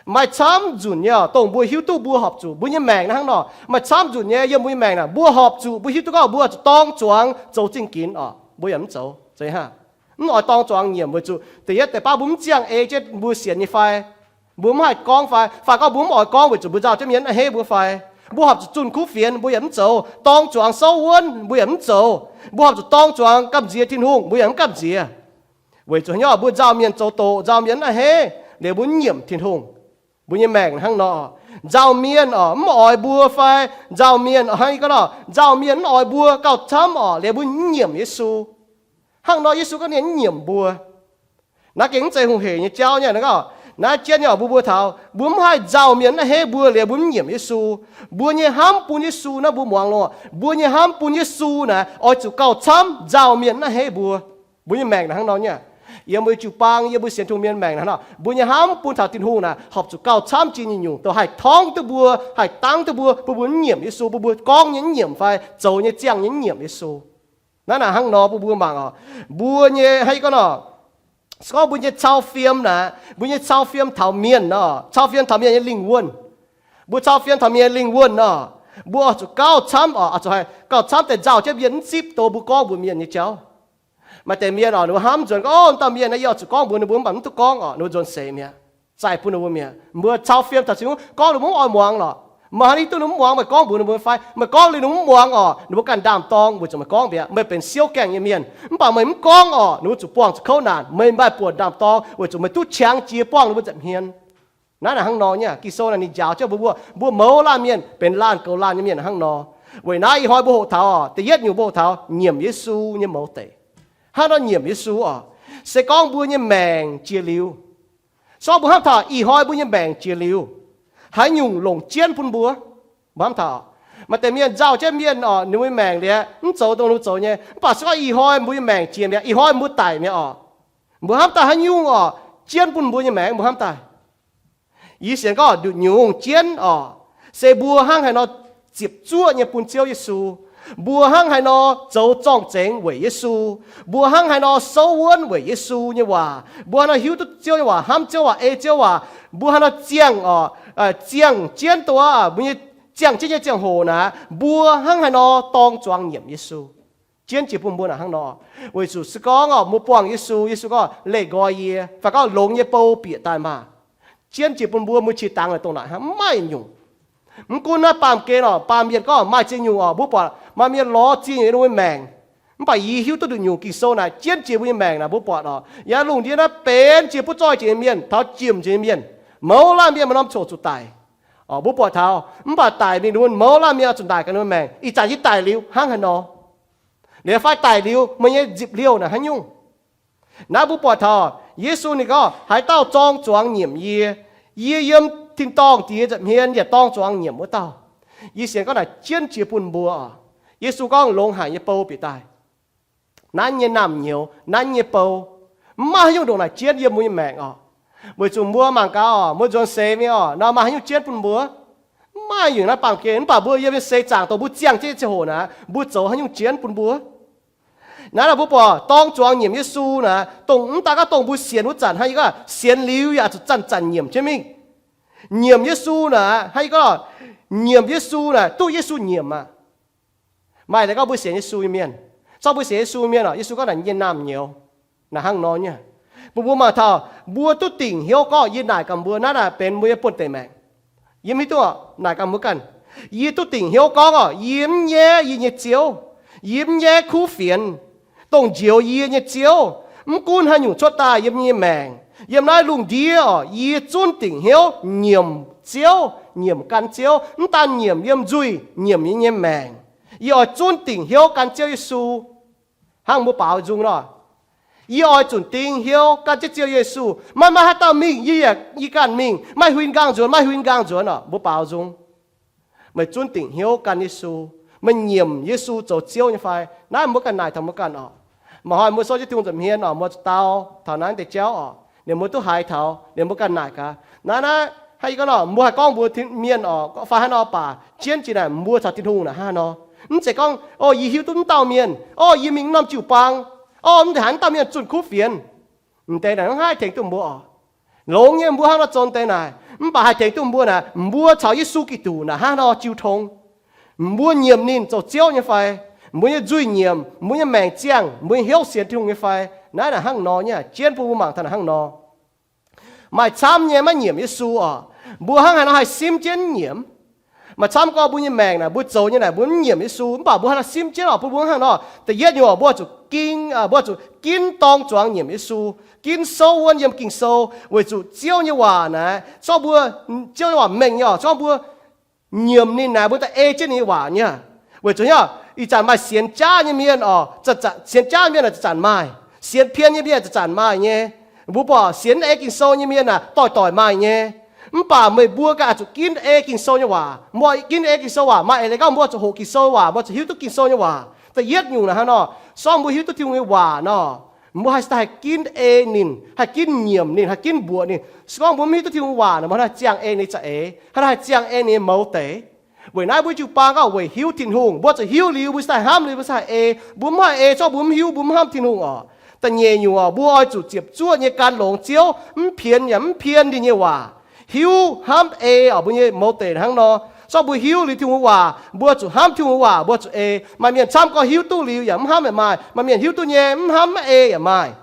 Maaih camv nzunc nyei oc, dongh mbuo hiuv duqv mbuo horpc zuqc mbuo nyei maengc naaiv hnangv nor. Maaih camv nzunc nyei yiem mbuo nyei maengc naaic, mbuo horpc zuqc mbuo hiuv duqv gorngv mbuo zuqc dorng zuangx zoux zingh ginx oc, mbuo yaac mv zoux, zoux haav, mv oix dorng zuangx nyiemc weic zuqc da'yietv deix baav mbuo mv ziangh ei jienv mbuo sienx nyei fai, mbuo mv haih gorngv fai, fai gorngv mbuo mv oix gorngv weic zuqc mbuo nzauh jienv mienh a'hneiv mbuo fai, mbuo horpc zuqc zunh kuv fienx mbuo yaac mv zoux, dorng zuangx souv wuonv mbuo yaac mv zoux, mbuo horpc zuqc dorng zuangx gamh nziex Tin-Hungh mbuo yaac mv gamh nziex. Weic zuqc haaix nyungc, mbuo nzauh mienh zoux doqc, nzauh mienh a'hneiv, liuz mbuo mv nyiemc Tin-Hungh. Mbuo nyei maengc hnangv nor, nzauh mienh oc mv oix mbuo fai, nzauh mienh hnangv gorngv nor, nzauh mienh mv oix mbuo gauh camv oc, liuz mbuo mv nyiemc Yesu. Hnangv nor Yesu gorngv ninh mv nyiemc mbuo. Naaiv gengh mv zeiz hungh hec nyei jauv nyei. Naaiv gorngv naaiv jienv nyei oc, mbuo, mbuo taux mbuo mv haih nzauh mienh a'hneiv mbuo liuz mbuo mv nyiemc Yesu. Mbuo nyei hnamv bun Yesu naaiv mbuo muangx loh. Mbuo nyei hnamv bun Yesu naaic oix zuqc gauh camv nzauh mienh a'hneiv mbuo. Mbuo nyei maengc naaic hnangv nor nyei. Yiem mbuo jiu-baang, yiem mbuo sienx Tin-Hungh mienh maengc naaic hnangv nor, mbuo nyei hnamv bun taux Tin-Hungh naaic horpc zuqc gauh camv jiex nyungc-nyungc, dongh haih torngv duqv mbuo, haih dangv duqv mbuo, bun mbuo mv nyiemc Yesu, bun mbuo gorngv nyei mv nyiemc fai zoux nyei ziangh nyei mv nyiemc Yesu. Naaiv naaic hnangv nor bun mbuo mangc oc. Mbuo nyei, hnangv gorngv nor, se gorngv mbuo nyei cau fiem naaic, mbuo nyei cau fiem taux mienh nor, cau fiem taux mienh nyei lingh wuonh. Mbuo cau fiem taux mienh nyei lingh wuonh nor, mbuo oix zuqc gauh camv oc, oix zuqc haih gauh camv deix nzauh jienv mienh mv zipv dongh mbuo gorngv mbuox mienh nyei jauv. Maaih deix mienh oc, ninh mbuo hnamv nzuonx gorngv, Ov, dauh mienh naaiv yie oix zuqc gorngv mbuox ninh mbuo, mv baac mv duqv gorngv oc, ninh mbuo nzuonx seix mi'aqv. Zaaih bun ninh mbuo mi'aqv. Mbuo cau fiem taux Tin-Hungh gorngv ninh mbuo mv oix muangx lorqc. Meih hnangv hiuv duqv ninh mv muangx, meih gorngv mbuox ninh mbuo fai? Meih gorngv liuz ninh mbuo mv muangx orqc, ninh mbuo ganh ndaam-dorng weic zuqc meih gorngv mbiac. Meih benx siouv gaengh nyei mienh, mv baac meih mv gorngv orqc, ninh mbuo zuqc buangh zuqc kouv naanc. Meih maaih buonc ndaam-dorng weic zuqc meih duqv qangx jiex buangh ninh mbuo nza'hmien. Naaiv naaic hnangv nor nyei. Ging-Sou naaic ninh njaaux jienv mbuo, mbuo, mbuo mouz laanh mienh benx laanh goux laanh nyei mienh hnangv nor. Weic naaiv ih hnoi mbuo hoqc taux orqc, da'yietv nyungc mbuo hoqc taux nyiemc Yesu nyei mouz deix. Hnangv nor nyiemc Yesu orqc, se gorngv mbuo nyei maengc jiex liuz, se gorngv mbuo hnamv taux ih hnoi mbuo nyei maengc jiex liuz, haaix nyungc longc jienv bun mbuo? Mbuo hnamv taux maaih deix mienh nzauh jienv mienh orqc, ninh mbuo nyei maengc liuz mv zoux dongh ninh mbuo zoux nyei. Mv baac se gorngv ih hnoi mbuo nyei maengc jiex mi'aqv, ih hnoi mbuo daic mi'aqv orqc, mbuo hnamv daaih haaix nyungc orqc jienv bun mbuo nyei maengc? Mbuo hnamv daaih, yie sienx gorngv nduqc nyungc jienv orqc, se mbuo hnangv haaix nor ziepc zuoqv nyei bun Ziouv Yesu. Mbuo hnangv haaix nor zoux zorng-zengx weic Yesu. Mbuo hnangv haaix nor souv wuonv weic Yesu nyei waac. Mbuo hnangv haaix nor hiuv duqv Ziouv nyei waac, hnamv Ziouv waac, ei Ziouv waac. Mbuo hnangv haaix nor ziangh orqc, ziangh jienv dongh mbuo nyei, ziangh jienv nyei ziangh hoc naaic, mbuo hnangv haaix nor dorng zuangx nyiemc Yesu. Jienv jiex bun mbuo naaic hnangv nor. Weic zuqc se gorngv orqc, mbuo buangh Yesu, Yesu gorngv, leih nqoi yie, fai gorngv, longx nyei bou bieqc daaih maah. Jienv jiex bun mbuo, mbuo qiex dangx naaic dongh naaic hnangv, mv maaih nyungc. Mv gunv naaiv baamh gen orqc, baamh mienh gorngv maaih ziex nyungc orqc, mbuo buatc maaih mienh lorz ziex nyungc yiem ninh mbuo maengc. Mv baac yie hiuv duqv nduqc nyungc Ging-Sou naaic jienv jiex mbuo nyei maengc naaic, mbuo buatc orqc, yaac lungh ndiev naaiv benx jiex butv zoih jiex nyei mienh, taux jimc jiex nyei mienh, mouz laanh mienh maaih norm coc zuqc daic. Orqc, mbuo buatc taux, mv baac daic mingh ninh mbuo mouz laanh mienh oix zuqc naaic gaax ninh mbuo maengc, ih zanc yie daic liuz hnangv haaix nor? Liuz fai daic liuz meih nyei nzipc liouh naaic haaix nyungc? Naaiv mbuo buatc taux Yesu ninh gorngv, haaix dauh dorng zuangx nyiemc yie, yie yiem tin-dorngh Diex nza'hmien yaac dorng zuangx nyiemc wuov dauh. Yie sienx gorngv naaic jienv jiex bun mbuo oc. Yesu gorngv longx haic nyei bou bieqc daaih. Nanv nyei naamh nyouz, nanv nyei bou, mv maaih haaix nyungc ndongc naaic jienv yiem mbuo nyei maengc oc. Weic zuqc mbuo mangc gaax oc, mbuo nzuonx seix mingh oc, nor maaih haaix nyungc jienv bun mbuo? Mv maaih nyungc naaiv baamh gen. Mv baac mbuo yiem nyei seix zaangc dongh mbuo ziangh jienv nyei ziangh hoc naaic, mbuo zoux haaix nyungc jienv bun mbuo? Naaiv nor mbuo buatc dorng zuangx nyiemc Yesu naaic, dongh mv daaih gorngv dongh mbuo sienx wuov zanc hnangv, yie gorngv sienx liuz yaac zuqc zanc-zanc nyiemc jienv mingh. Nyiemc Yesu naaic hnangv, yie gorngv nyiemc Yesu naaic, duqv Yesu nyiemc aqv. Maaih deix gorngv mbuo sienx Yesu nyei mienh, zorqv mbuo sienx Yesu nyei mienh oc, Yesu gorngv naaic nyei naamh nyouz. Naaic hnangv nor nyei. Bun mbuo mangc taux, mbuo duqv dingc hnyouv gorngv yie naaic gaax mbuo naaiv naaic benx mbuo nyei buonv-deic maengc. Yie mv hiuv duqv oc, naaic gaax mbuo ganh. Yie duqv dingc hnyouv gorngv oc, yie mv nyaiv yie nyei Ziouv. Yie mv nyaiv kuv fienx, dongh njoux yie nyei Ziouv. Mv gunv haaix nyungc cuotv daaih yiem yie nyei maengc, yiem naaiv lungh ndiev oc, yie zunv dingc hnyouv nyiemc Ziouv, nyiemc gan Ziouv. Mv daan nyiemc yiem nzuih, nyiemc yie nyei maengc. Yie oix zunv dingc hnyouv gan Ziouv Yesu. Hnangv mbuo baaux nzung nor, yie oix zunc dingc hnyouv gan jienv Ziouv Yesu. Maiv maaih haaix dauh mingh, yie yaac yie ganh mingh. Maaih huin nqaang nzuonx, maaih huin nqaang nzuonx oc, mbuo baaux nzung. Meih zunv dingc hnyouv gan Yesu, meih nyiemc Yesu zoux Ziouv nyei fai? Naaiv mbuo ganh naaic taux mbuo ganh oc. Mangc hnoi mbuo souv jienv Tin-Hungh nza'hmien oc, mbuo zuqc dau taux naaiv deix jauv oc, ninh mbuo duqv haiz taux, ninh mbuo ganh naaic gaax. Naaiv naaiv hnangv yie gorngv nor, mbuo haih gorngv mbuo mienh oc, fai hnangv nor baac jienv jiex naaic mbuo caux Tin-Hungh naaic hnangv nor. Mv zeiz gorngv, o, yie hiuv duqv mv dauh mienh, o, yie mingh mv norm jiu-baang, o, mv zeiz haiz mv dauh mienh zunh kuv fienx. M'deix naaic mv haih tengx duqv mbuo oc. Longx nyei, mbuo hnangv nor zoux deix naaic, mv baac haih tengx duqv mbuo naaic, mbuo caux Yesu Giduc naaic hnangv nor jiu tong. Mbuo nyiemc ninh zoux Ziouv nyei fai? Mbuo nyei nzuih nyiemc, mbuo nyei maengc ziangh, mbuo nyei hnyouv sienx Tin-Hungh nyei fai? Naaiv naaic hnangv nor nyei, jienv bun mbuo mangc taux naaic hnangv nor. Maaih camv nyei maiv nyiemc Yesu oc. Mbuo hnangv haaix nor haih simv jienv nyiemc? Maaih camv gorngv mbuo nyei maengc naaic, mbuo zoux nyei naaic, mbuo mv nyiemc Yesu, mv baac mbuo hnangv haaix nor simv jienv oc? Bun mbuo hnangv nor, da'yietv nyungc oc, mbuo zuqc ging, mbuo zuqc ginv dorng zuangx nyiemc Yesu, ginv souv wuonv yiem Ging-Sou, weic zuqc Ziouv nyei waac naaic, zorqv mbuo, Ziouv nyei waac mengh nyei oc, zorqv mbuo nyiemc ninh naaic, mbuo daaih ei jienv ninh nyei waac nyei. Weic zuqc hnangv, ih zanc maaih sienx jaav nyei mienh oc, sienx jaav mienh naaic zanc-zanc maaih, sienx pien nyei mienh zanc-zanc maaih nyei. Mbuo buatc sienx ei Ging-Sou nyei mienh naaic doic-doic maaih nyei. Mv baac meih mbuo ganh oix zuqc ginv ei Ging-Sou nyei waac. Mbuo ginv ei Ging-Sou waac maaih eix leiz gorngv mbuo zuqc hoqc Ging-Sou waac, mbuo zuqc hiuv duqv Ging-Sou nyei waac. Da'yietv nyungc naaic hnangv nor, se gorngv mbuo hiuv duqv Tin-Hungh nyei waac nor, mbuo haih, haih ginv ei ninh, haih ginv nyiemc ninh, haih ginv mbuoqc ninh. Se gorngv mbuo mv hiuv duqv Tin-Hungh waac nor, mbuo haih ziangh ei ninh za'eix, haih, haih ziangh ei ninh nyei mouz deix. Weic naaiv mbuo jiu-baang gorngv weic hiuv Tin-Hungh, mbuo zuqc hiuv liuz mbuo cingx daaih hnamv liuz mbuo cingx haih ei. Mbuo mv haih ei, se gorngv mbuo mv hiuv, mbuo mv hnamv Tin-Hungh oc. Da'nyeic nyungc oc, mbuo oix zuqc ziepc zuoqv nyei gan longx Ziouv, mv pienx yaac mv pien ninh nyei waac. Hiuv hnamv ei oc, mbuo nyei mouz deix hnangv nor. Se gorngv mbuo hiuv liuz Tin-Hungh waac, mbuo zuqc hnamv Tin-Hungh waac, mbuo zuqc ei. Maaih mienh camv gorngv hiuv duqv liuz yaac mv hnamv yaac maaih. Maaih mienh hiuv duqv nyei mv hnamv mv ei yaac maaih.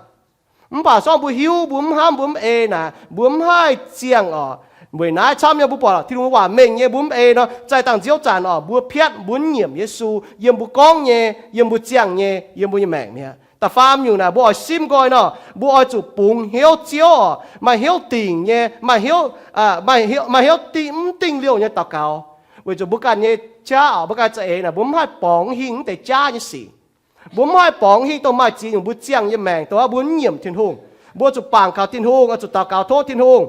Mv baac se gorngv mbuo hiuv mbuo mv hnamv mbuo mv ei naaic, mbuo mv haih ziangh oc, Weic naaiv camv nyei mbuo buatc Tin-Hungh waac mengh nyei, mbuo mv ei nor, zaih dangh nziouv zanc oc, mbuo piatv, mbuo mv nyiemc Yesu yiem mbuo gorngv nyei, yiem mbuo ziangh nyei, yiem mbuo nyei maengc mi'aqv. Da'faam nyungc naaic, mbuo oix simv nqoi nor, mbuo oix zuqc bungx hnyouv Ziouv oc, maaih hnyouv dingc nyei, maaih hnyouv, maaih hnyouv dingh, mv dingh liouh nyei daux gaux. Weic zuqc mbuo ganh nyei qaqv oc, mbuo ganh za'eix naaic, mbuo mv haih borngz hingh mv deix jaav nyei sic. Mbuo mv haih borngz hingh dongh maaih ziex nyungc mbuo ziangh nyei maengc, dongh wuov mbuo mv nyiemc Tin-Hungh. Mbuo zuqc bangc kaux Tin-Hungh, oix zuqc daux gaux tov Tin-Hungh,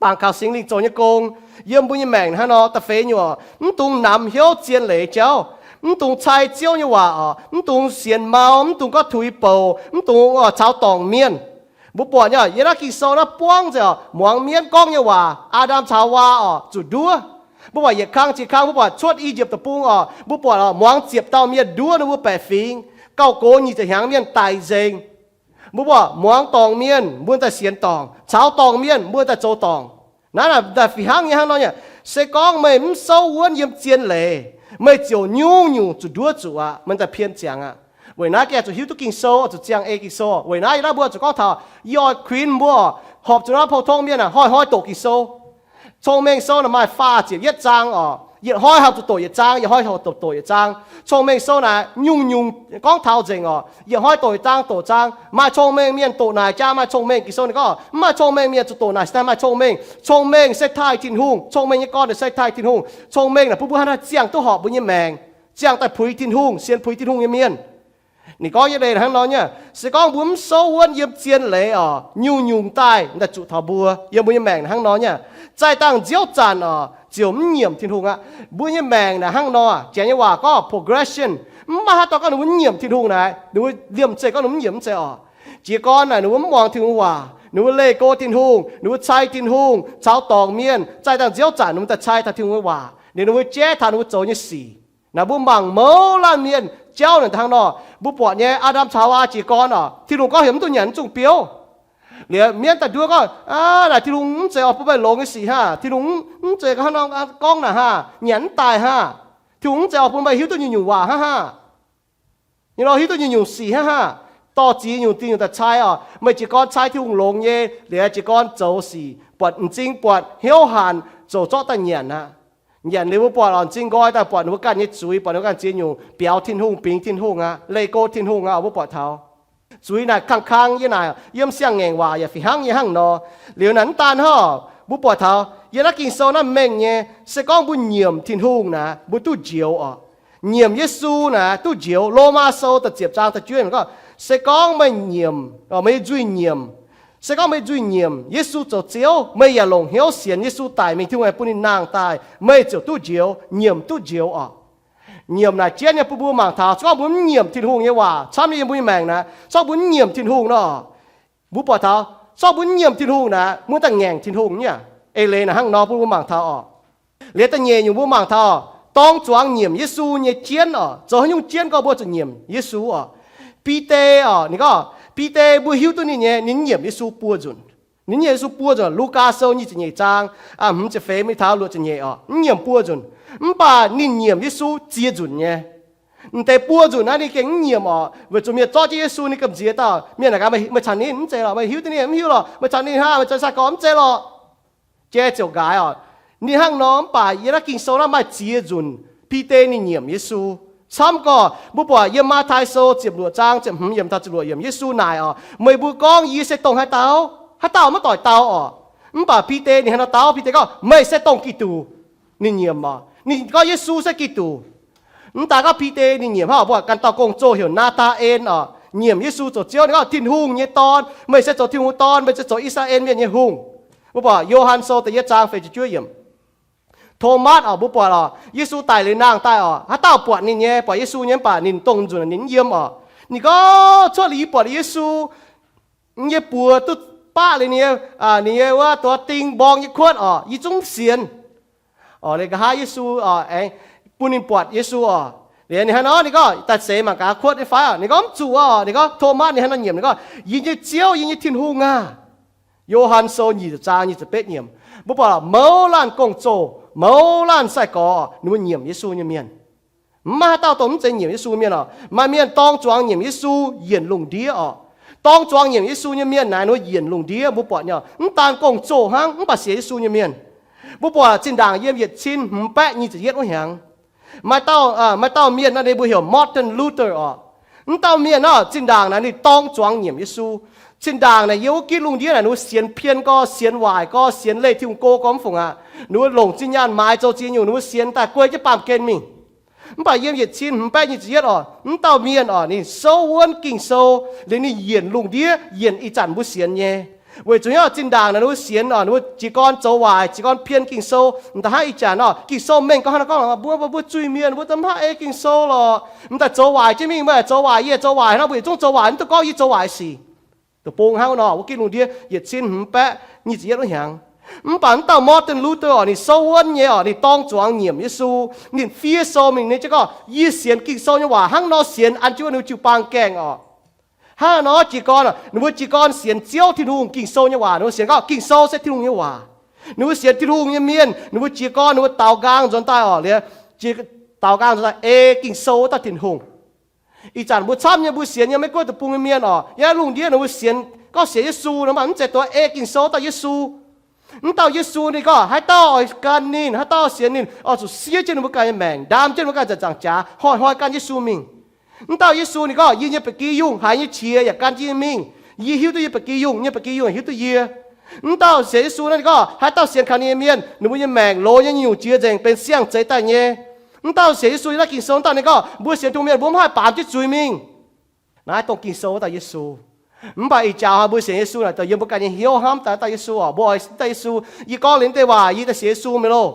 bangc kaux Singx Lingh zoux nyei gong yiem mbuo nyei maengc hnangv nor. Da'feix nyungc oc, mv dungx namx hnyouv zien leiz jauv, mv dungx cai Ziouv nyei waac oc, mv dungx sienx mau, mv dungx gorngv tuix bouc, mv dungx caux dorngc mienh. Mbuo buatc nyei, yiem naaiv Ging-Sou naaiv buangv nzengc oc, muangx mienv gorngv nyei waac, Aa^ndam caux Haawaa oc, zuqc nduov. Mbuo buatc yietc kang jiex kang, mbuo buatc cuotv I^yipv deic-bung oc, mbuo buatc oc, muangx ziepc dauh mienh nduov ninh mbuo baeqc fingx, gauh gox nyic ziepc hnyangx mienh daic nzengc. Mbuo buatc muangx dorngc mienh, mbuo daaih sienx dorngc, caux dorngc mienh, mbuo daaih zoux dorngc. Naaiv daaih fih hnangv nyei hnangv nor nyei. Se gorngv meih mv souv wuonv yiem zien leiz, meih ziouc nyungc-nyungc zuqc nduov zuqc aqv, meih daaih pien ziangx aqv. Weic naaiv gengh zuqc hiuv duqv Ging-Sou, zuqc ziangh ei Ging-Sou. Weic naaiv yie naaiv mbuo zuqc gorngv taux, yie oix kuinx mbuo horpc zuqc naaiv pou-tong mienh aah, hnoi-hnoi doqc Ging-Sou. Cong-Mengh Sou naaic maaih faah ziepc yietv zaang oc. Yietc hnoi horpc zuqc doqc yietc zaang, yietc hnoi horpc zuqc doqc yietc zaang. Cong-Mengh Sou naaic nyungc-nyungc gorngv taux nzengc oc. Yietc hnoi doqc yietc zaang, doqc zaang. Maaih cong-mengh mienh doqc naaic jaa maaih cong-mengh. Ging-Sou ninh gorngv, mv maaih cong-mengh mienh zuqc doqc naaic se daaih maaih cong-mengh. Cong-mengh se taaih Tin-Hungh. Cong-mengh nyei gorn se taaih Tin-Hungh. Cong-mengh naaic bun mbuo hnangv naaiv ziangh duqv horpc mbuo nyei maengc, ziangh daaih puix Tin-Hungh, sienx puix Tin-Hungh nyei mienh. Ninh gorngv nyei leiz hnangv nor nyei, se gorngv mbuo mv souv wuonv yiem zien leiz oc, nyungc-nyungc daaih daaih zuqc taux mbuo yiem mbuo nyei maengc hnangv nor nyei. Zaih dangh nziouv zanc oc, ziouc mv nyiemc Tin-Hungh aqv. Mbuo nyei maengc naaic hnangv nor, Janx nyei waac gorngv progression. Mv baac haaix dauh gorngv ninh mbuo mv nyiemc Tin-Hungh naaic, ninh mbuo liemh zeih gorngv ninh mv nyiemc mv zeiz oc. Jiez gorn naaic ninh mbuo mv muangx Tin-Hungh waac, ninh mbuo leih go Tin-Hungh, ninh mbuo cai Tin-Hungh, caux dorngc mienh, zaih dangh nziouv zanc ninh mbuo daaih cai taux Tin-Hungh nyei waac, ninh mbuo jaiv taux ninh mbuo zoux nyei sic. Naaic mbuo mangc mouz laanh mienh jauv naaic hnangv nor. Mbuo buatc nyei, Aa^ndam caux Haawaa jiez gorn oc, Tin-Hungh gorngv heuc mv dungx nyanc naaiv zungh biouv. Liuz mienv daaih nduov gorngv, naaic Tin-Hungh mv zeiz oix bun meih longx nyei sic hnangv. Tin-Hungh mv zeiz hnangv nor gorngv naaic hnangv, nyanc mv daaih hnangv. Tin-Hungh mv zeiz oix bun meih hiuv duqv nyungc-nyungc waac hnangv hnangv, nyei nor hiuv duqv nyungc-nyungc sic hnangv hnangv. Dorh ziex nyungc diuh nyungc daaih cai oc. Meih jiez gorn cai Tin-Hungh longx nyei, liuz jiez gorn zoux sic buatc m'zing buatc hnyouv hanc, zoux zorqv daaih nyanc aqv. Nyanc liuz mbuo buatc oc, m'zing nqoi daaih buatc ninh mbuo ganh nyei zuiz, buatc ninh mbuo ganh ziex nyungc biaux Tin-Hungh, bingx Tin-Hungh aqv, leih go Tin-Hungh aqv. Mbuo buatc taux zuiz naaic kang-kang yie naaic yiem siang-ngaengc waac yaac fih hnangv nyei hnangv nor. Liuz naaic mv daan hnangv, mbuo buatc taux yiem naaiv Ging-Sou naaiv mengh nyei, se gorngv mbuo nyiemc Tin-Hungh naaic mbuo duqv njoux oc. Nyiemc Yesu naaic duqv njoux. Lomaa Sou da'ziepc zaang da'juov gorngv, se gorngv meih nyiemc, meih nyei nzuih nyiemc, se gorngv meih nzuih nyiemc Yesu zoux Ziouv, meih yaac longc hnyouv sienx Yesu daic mingh Tin-Hungh aengx bun ninh nangh daaih, meih ziouc duqv njoux. Nyiemc duqv njoux oc. Nyiemc naaic jienv nyei bun mbuo mangc taux, se gorngv mbuo mv nyiemc Tin-Hungh nyei waac, camv nyei yiem mbuo nyei maengc naaic, se gorngv mbuo mv nyiemc Tin-Hungh nor, mbuo buatc taux, se gorngv mbuo mv nyiemc Tin-Hungh naaic, mbuo daaih ngaengc Tin-Hungh nyei. Eix leiz naaic hnangv nor bun mbuo mangc taux oc. Liuz da'nyeic nyungc mbuo mangc taux, dorng zuangx nyiemc Yesu nyei jienv oc. Zoux haaix nyungc jienv gorngv mbuo zuqc nyiemc Yesu oc? Bide oc, ninh gorngv, Bide mbuo hiuv duqv ninh nyei, ninh nyiemc Yesu buo nzunc. Ninh nyiemc Yesu buo nzunc. Lugaa Sou nyic ziepc nyeic zaang, hmz ziepc feix mingh taux luoqc ziepc nyeic oc, mv nyiemc buo nzunc. Mv baac ninh nyiemc Yesu ziex nzunc nyei. M'deix buo nzunc naaiv ninh gengh mv nyiemc oc, weic zuqc mienh zorqv jienv Yesu, ninh gamh nziex dauh mienh naaic gaax, meih caux ninh mv zeiz lorqc, meih hiuv duqv ninh mv hiuv lorqc, meih caux ninh hnangv, meih zoux sai-gorx mv zeiz lorqc. Jai ziouc nqaaix oc. Ninh hnangv nor, mv baac yiem naaiv Ging-Sou naaiv maaih ziex nzunc Bide ninh nyiemc Yesu. Camv gorqv mbuo buatc yiem Matv^tai Sou ziepc luoqc zaang ziepc hmz yiemc taux ziepc luoqc yiemc, Yesu naaic oc, meih mbuo gorngv yie se dongh haaix dauh? Haaix dauh maiv doic dau oc. Mv baac Bide ninh hnangv nor dau, Bide gorngv, meih se dongh Giduc. Ninh nyiemc oc, ninh gorngv Yesu se Giduc. Mv daaih gorngv Bide ninh nyiemc hnangv oc, mbuo ganh dauh gong-zoh heuc Naa^taa^en oc, nyiemc Yesu zoux Ziouv. Ninh gorngv, Tin-Hungh nyei Dorn, meih se zoux Tin-Hungh Dorn, meih se zoux I^saa^laa^en Mienh nyei Hungh. Mbuo buatc Yo^han Sou da'yietv zaang feix ziepc juov yiemc. Tomatv oc, mbuo buatc oc, Yesu daic liuz nangh daaih oc, haaix dauh buatc ninh nyei? Buatc Yesu nyei, mv baac ninh dongh nzunc ninh mv yiem oc. Ninh gorngv, cuotv liuz yie buatc Yesu nyei buoz duqv baqv liuz ninh nyei, ninh nyei wuov ding mborng nyei kuotv oc, yie zungv mv sienx. Oc, liuz nqa'haav Yesu oc, aengx bun ninh buatc Yesu oc. Liuz ninh hnangv nor, ninh gorngv, daaih seix mangc gaax kuotv nyei fai oc. Ninh gorngv, mv zuqc oc. Ninh gorngv, Tomatv ninh hnangv nor nyiemc, ninh gorngv, yie nyei Ziouv, yie nyei Tin-Hungh aah! Yo^han Sou nyic ziepc zaang nyic ziepc betv yiemc. Mbuo buatc mouz laanh gong-zoh, mouz laanh sai-gorx, ninh mbuo nyiemc Yesu nyei mienh. Mv maaih haaix dauh dongh mv zeiz nyiemc Yesu mienh oc. Maaih mienh dorng zuangx nyiemc Yesu yienc lungh ndiev oc. Dorng zuangx nyiemc Yesu nyei mienh naaic, ninh mbuo yienc lungh ndiev. Mbuo buatc nyei, mv daan gong-zoh hnangv, mv baac sienx Yesu nyei mienh, Mbuo buatc zinh ndaangc yiem yietc cin hmz baeqv nyic ziepc yietv wuov hnyangx, maaih dauh, maaih dauh mienh nor, ninh mbuo heuc Martin Luther oc. Mv dauh mienh nor, zinh ndaangc naaic ninh dorng zuangx nyiemc Yesu. Zinh ndaangc naaic yiem wuov gitv lungh ndiev naaic ninh mbuo sienx pien gorx, sienx waaic gorx, sienx leih Tin-Hungh go gorx mv fungc aqv. Ninh mbuo longc zinh nyaanh maaiz zoux ziex nyungc, ninh mbuo sienx daaih guei jienv baamh gen mingh. Mv baac yiem yietc cin hmz baeqv nyic ziepc yietv oc, mv dauh mienh oc, ninh souv wuonv Ging-Sou, liuz ninh yienc lungh ndiev, yienc ih zanc mbuo sienx nyei. Weic zuqc nyei oc, zinh ndaangc naaic ninh mbuo sienx oc, ninh mbuo jiez gorn zoux waaic, jiez gorn pien Ging-Sou. M'daaih hnangv ih zanc oc, Ging-Sou mengh gorngv hnangv nor gorngv, mbuo, mbuo zuiz-mienh, mbuo za'gengh mv haih ei Ging-Sou lorqc. M'daaih zoux waaic jienv mingh, mbuo zoux waaic, yie zoux waaic hnangv, mbuo yietc zungv zoux waaic, mv dungx gorngv yie zoux waaic sic. Deic-bung hnangv nor, wuov gitv lungh ndiev yietc cin hmz baeqv nyic ziepc yietv wuov hnyangx. Mv baac mv dauh Martin Luther oc, ninh souv wuonv nyei oc, ninh dorng zuangx nyiemc Yesu. Ninh fiev sou mingh, ninh jienv gorngv, yie sienx Ging-Sou nyei waac hnangv nor sienx, an jienv wuov ninh jiu-baang gaengh oc. Hnangv nor jiez gorn, ninh mbuo jiez gorn sienx Ziouv Tin-Hungh. Ging-Sou nyei waac ninh mbuo sienx gorngv Ging-Sou se Tin-Hungh nyei waac. Ninh mbuo sienx Tin-Hungh nyei mienh, ninh mbuo jiez gorn, ninh mbuo daaux nqaang nzuonx daaih oc, liuz, daaux nqaang nzuonx daaih ei Ging-Sou wuov dauh Tin-Hungh. Ih zanc mbuo camv nyei, mbuo sienx nyei Meiv Guoqv deic-bung nyei mienh oc, yiem lungh ndiev ninh mbuo sienx, gorngv sienx Yesu nor, mv baac mv zeiz dongh ei Ging-Sou dauh Yesu. Mv dauh Yesu ninh gorngv haaix dauh oix gan ninh, haaix dauh sienx ninh, oix zuqc siev jienv ninh mbuo ganh nyei maengc, ndaam jienv ninh mbuo ganh zanc-zanc jaax, hnoi-hnoi gan Yesu mingh. Mv dauh Yesu ninh gorngv, yie nyei ba'gi yungh haiz nyei qiex yaac gan jienv yie mingh. Yie hiuv duqv yie ba'gi yungh, yie nyei ba'gi yungh hiuv duqv yie. Mv dauh sienx Yesu naaiv ninh gorngv haaix dauh sienx kaux ninh nyei mienh, ninh mbuo nyei maengc loz nyei nyungc-nyungc jiex nzengc, benx siang-zeix daaih nyei. Mv dauh sienx Yesu nyei naaiv Ging-Sou dauh ninh gorngv, mbuo sienx Tin-Hungh mienh mbuo mv haih baamz jienv zuiz mingh. Naaiv dongh Ging-Sou dauh Yesu. Mv baac ih jaax hnoi mbuo sienx Yesu naaic, dongh yiem mbuo ganh nyei hnyouv hnamv daaih dauh Yesu oc. Mbuo oix dauh Yesu, yie gorngv liuz mv deix waac yie daaih sienx Yesu mingh loh.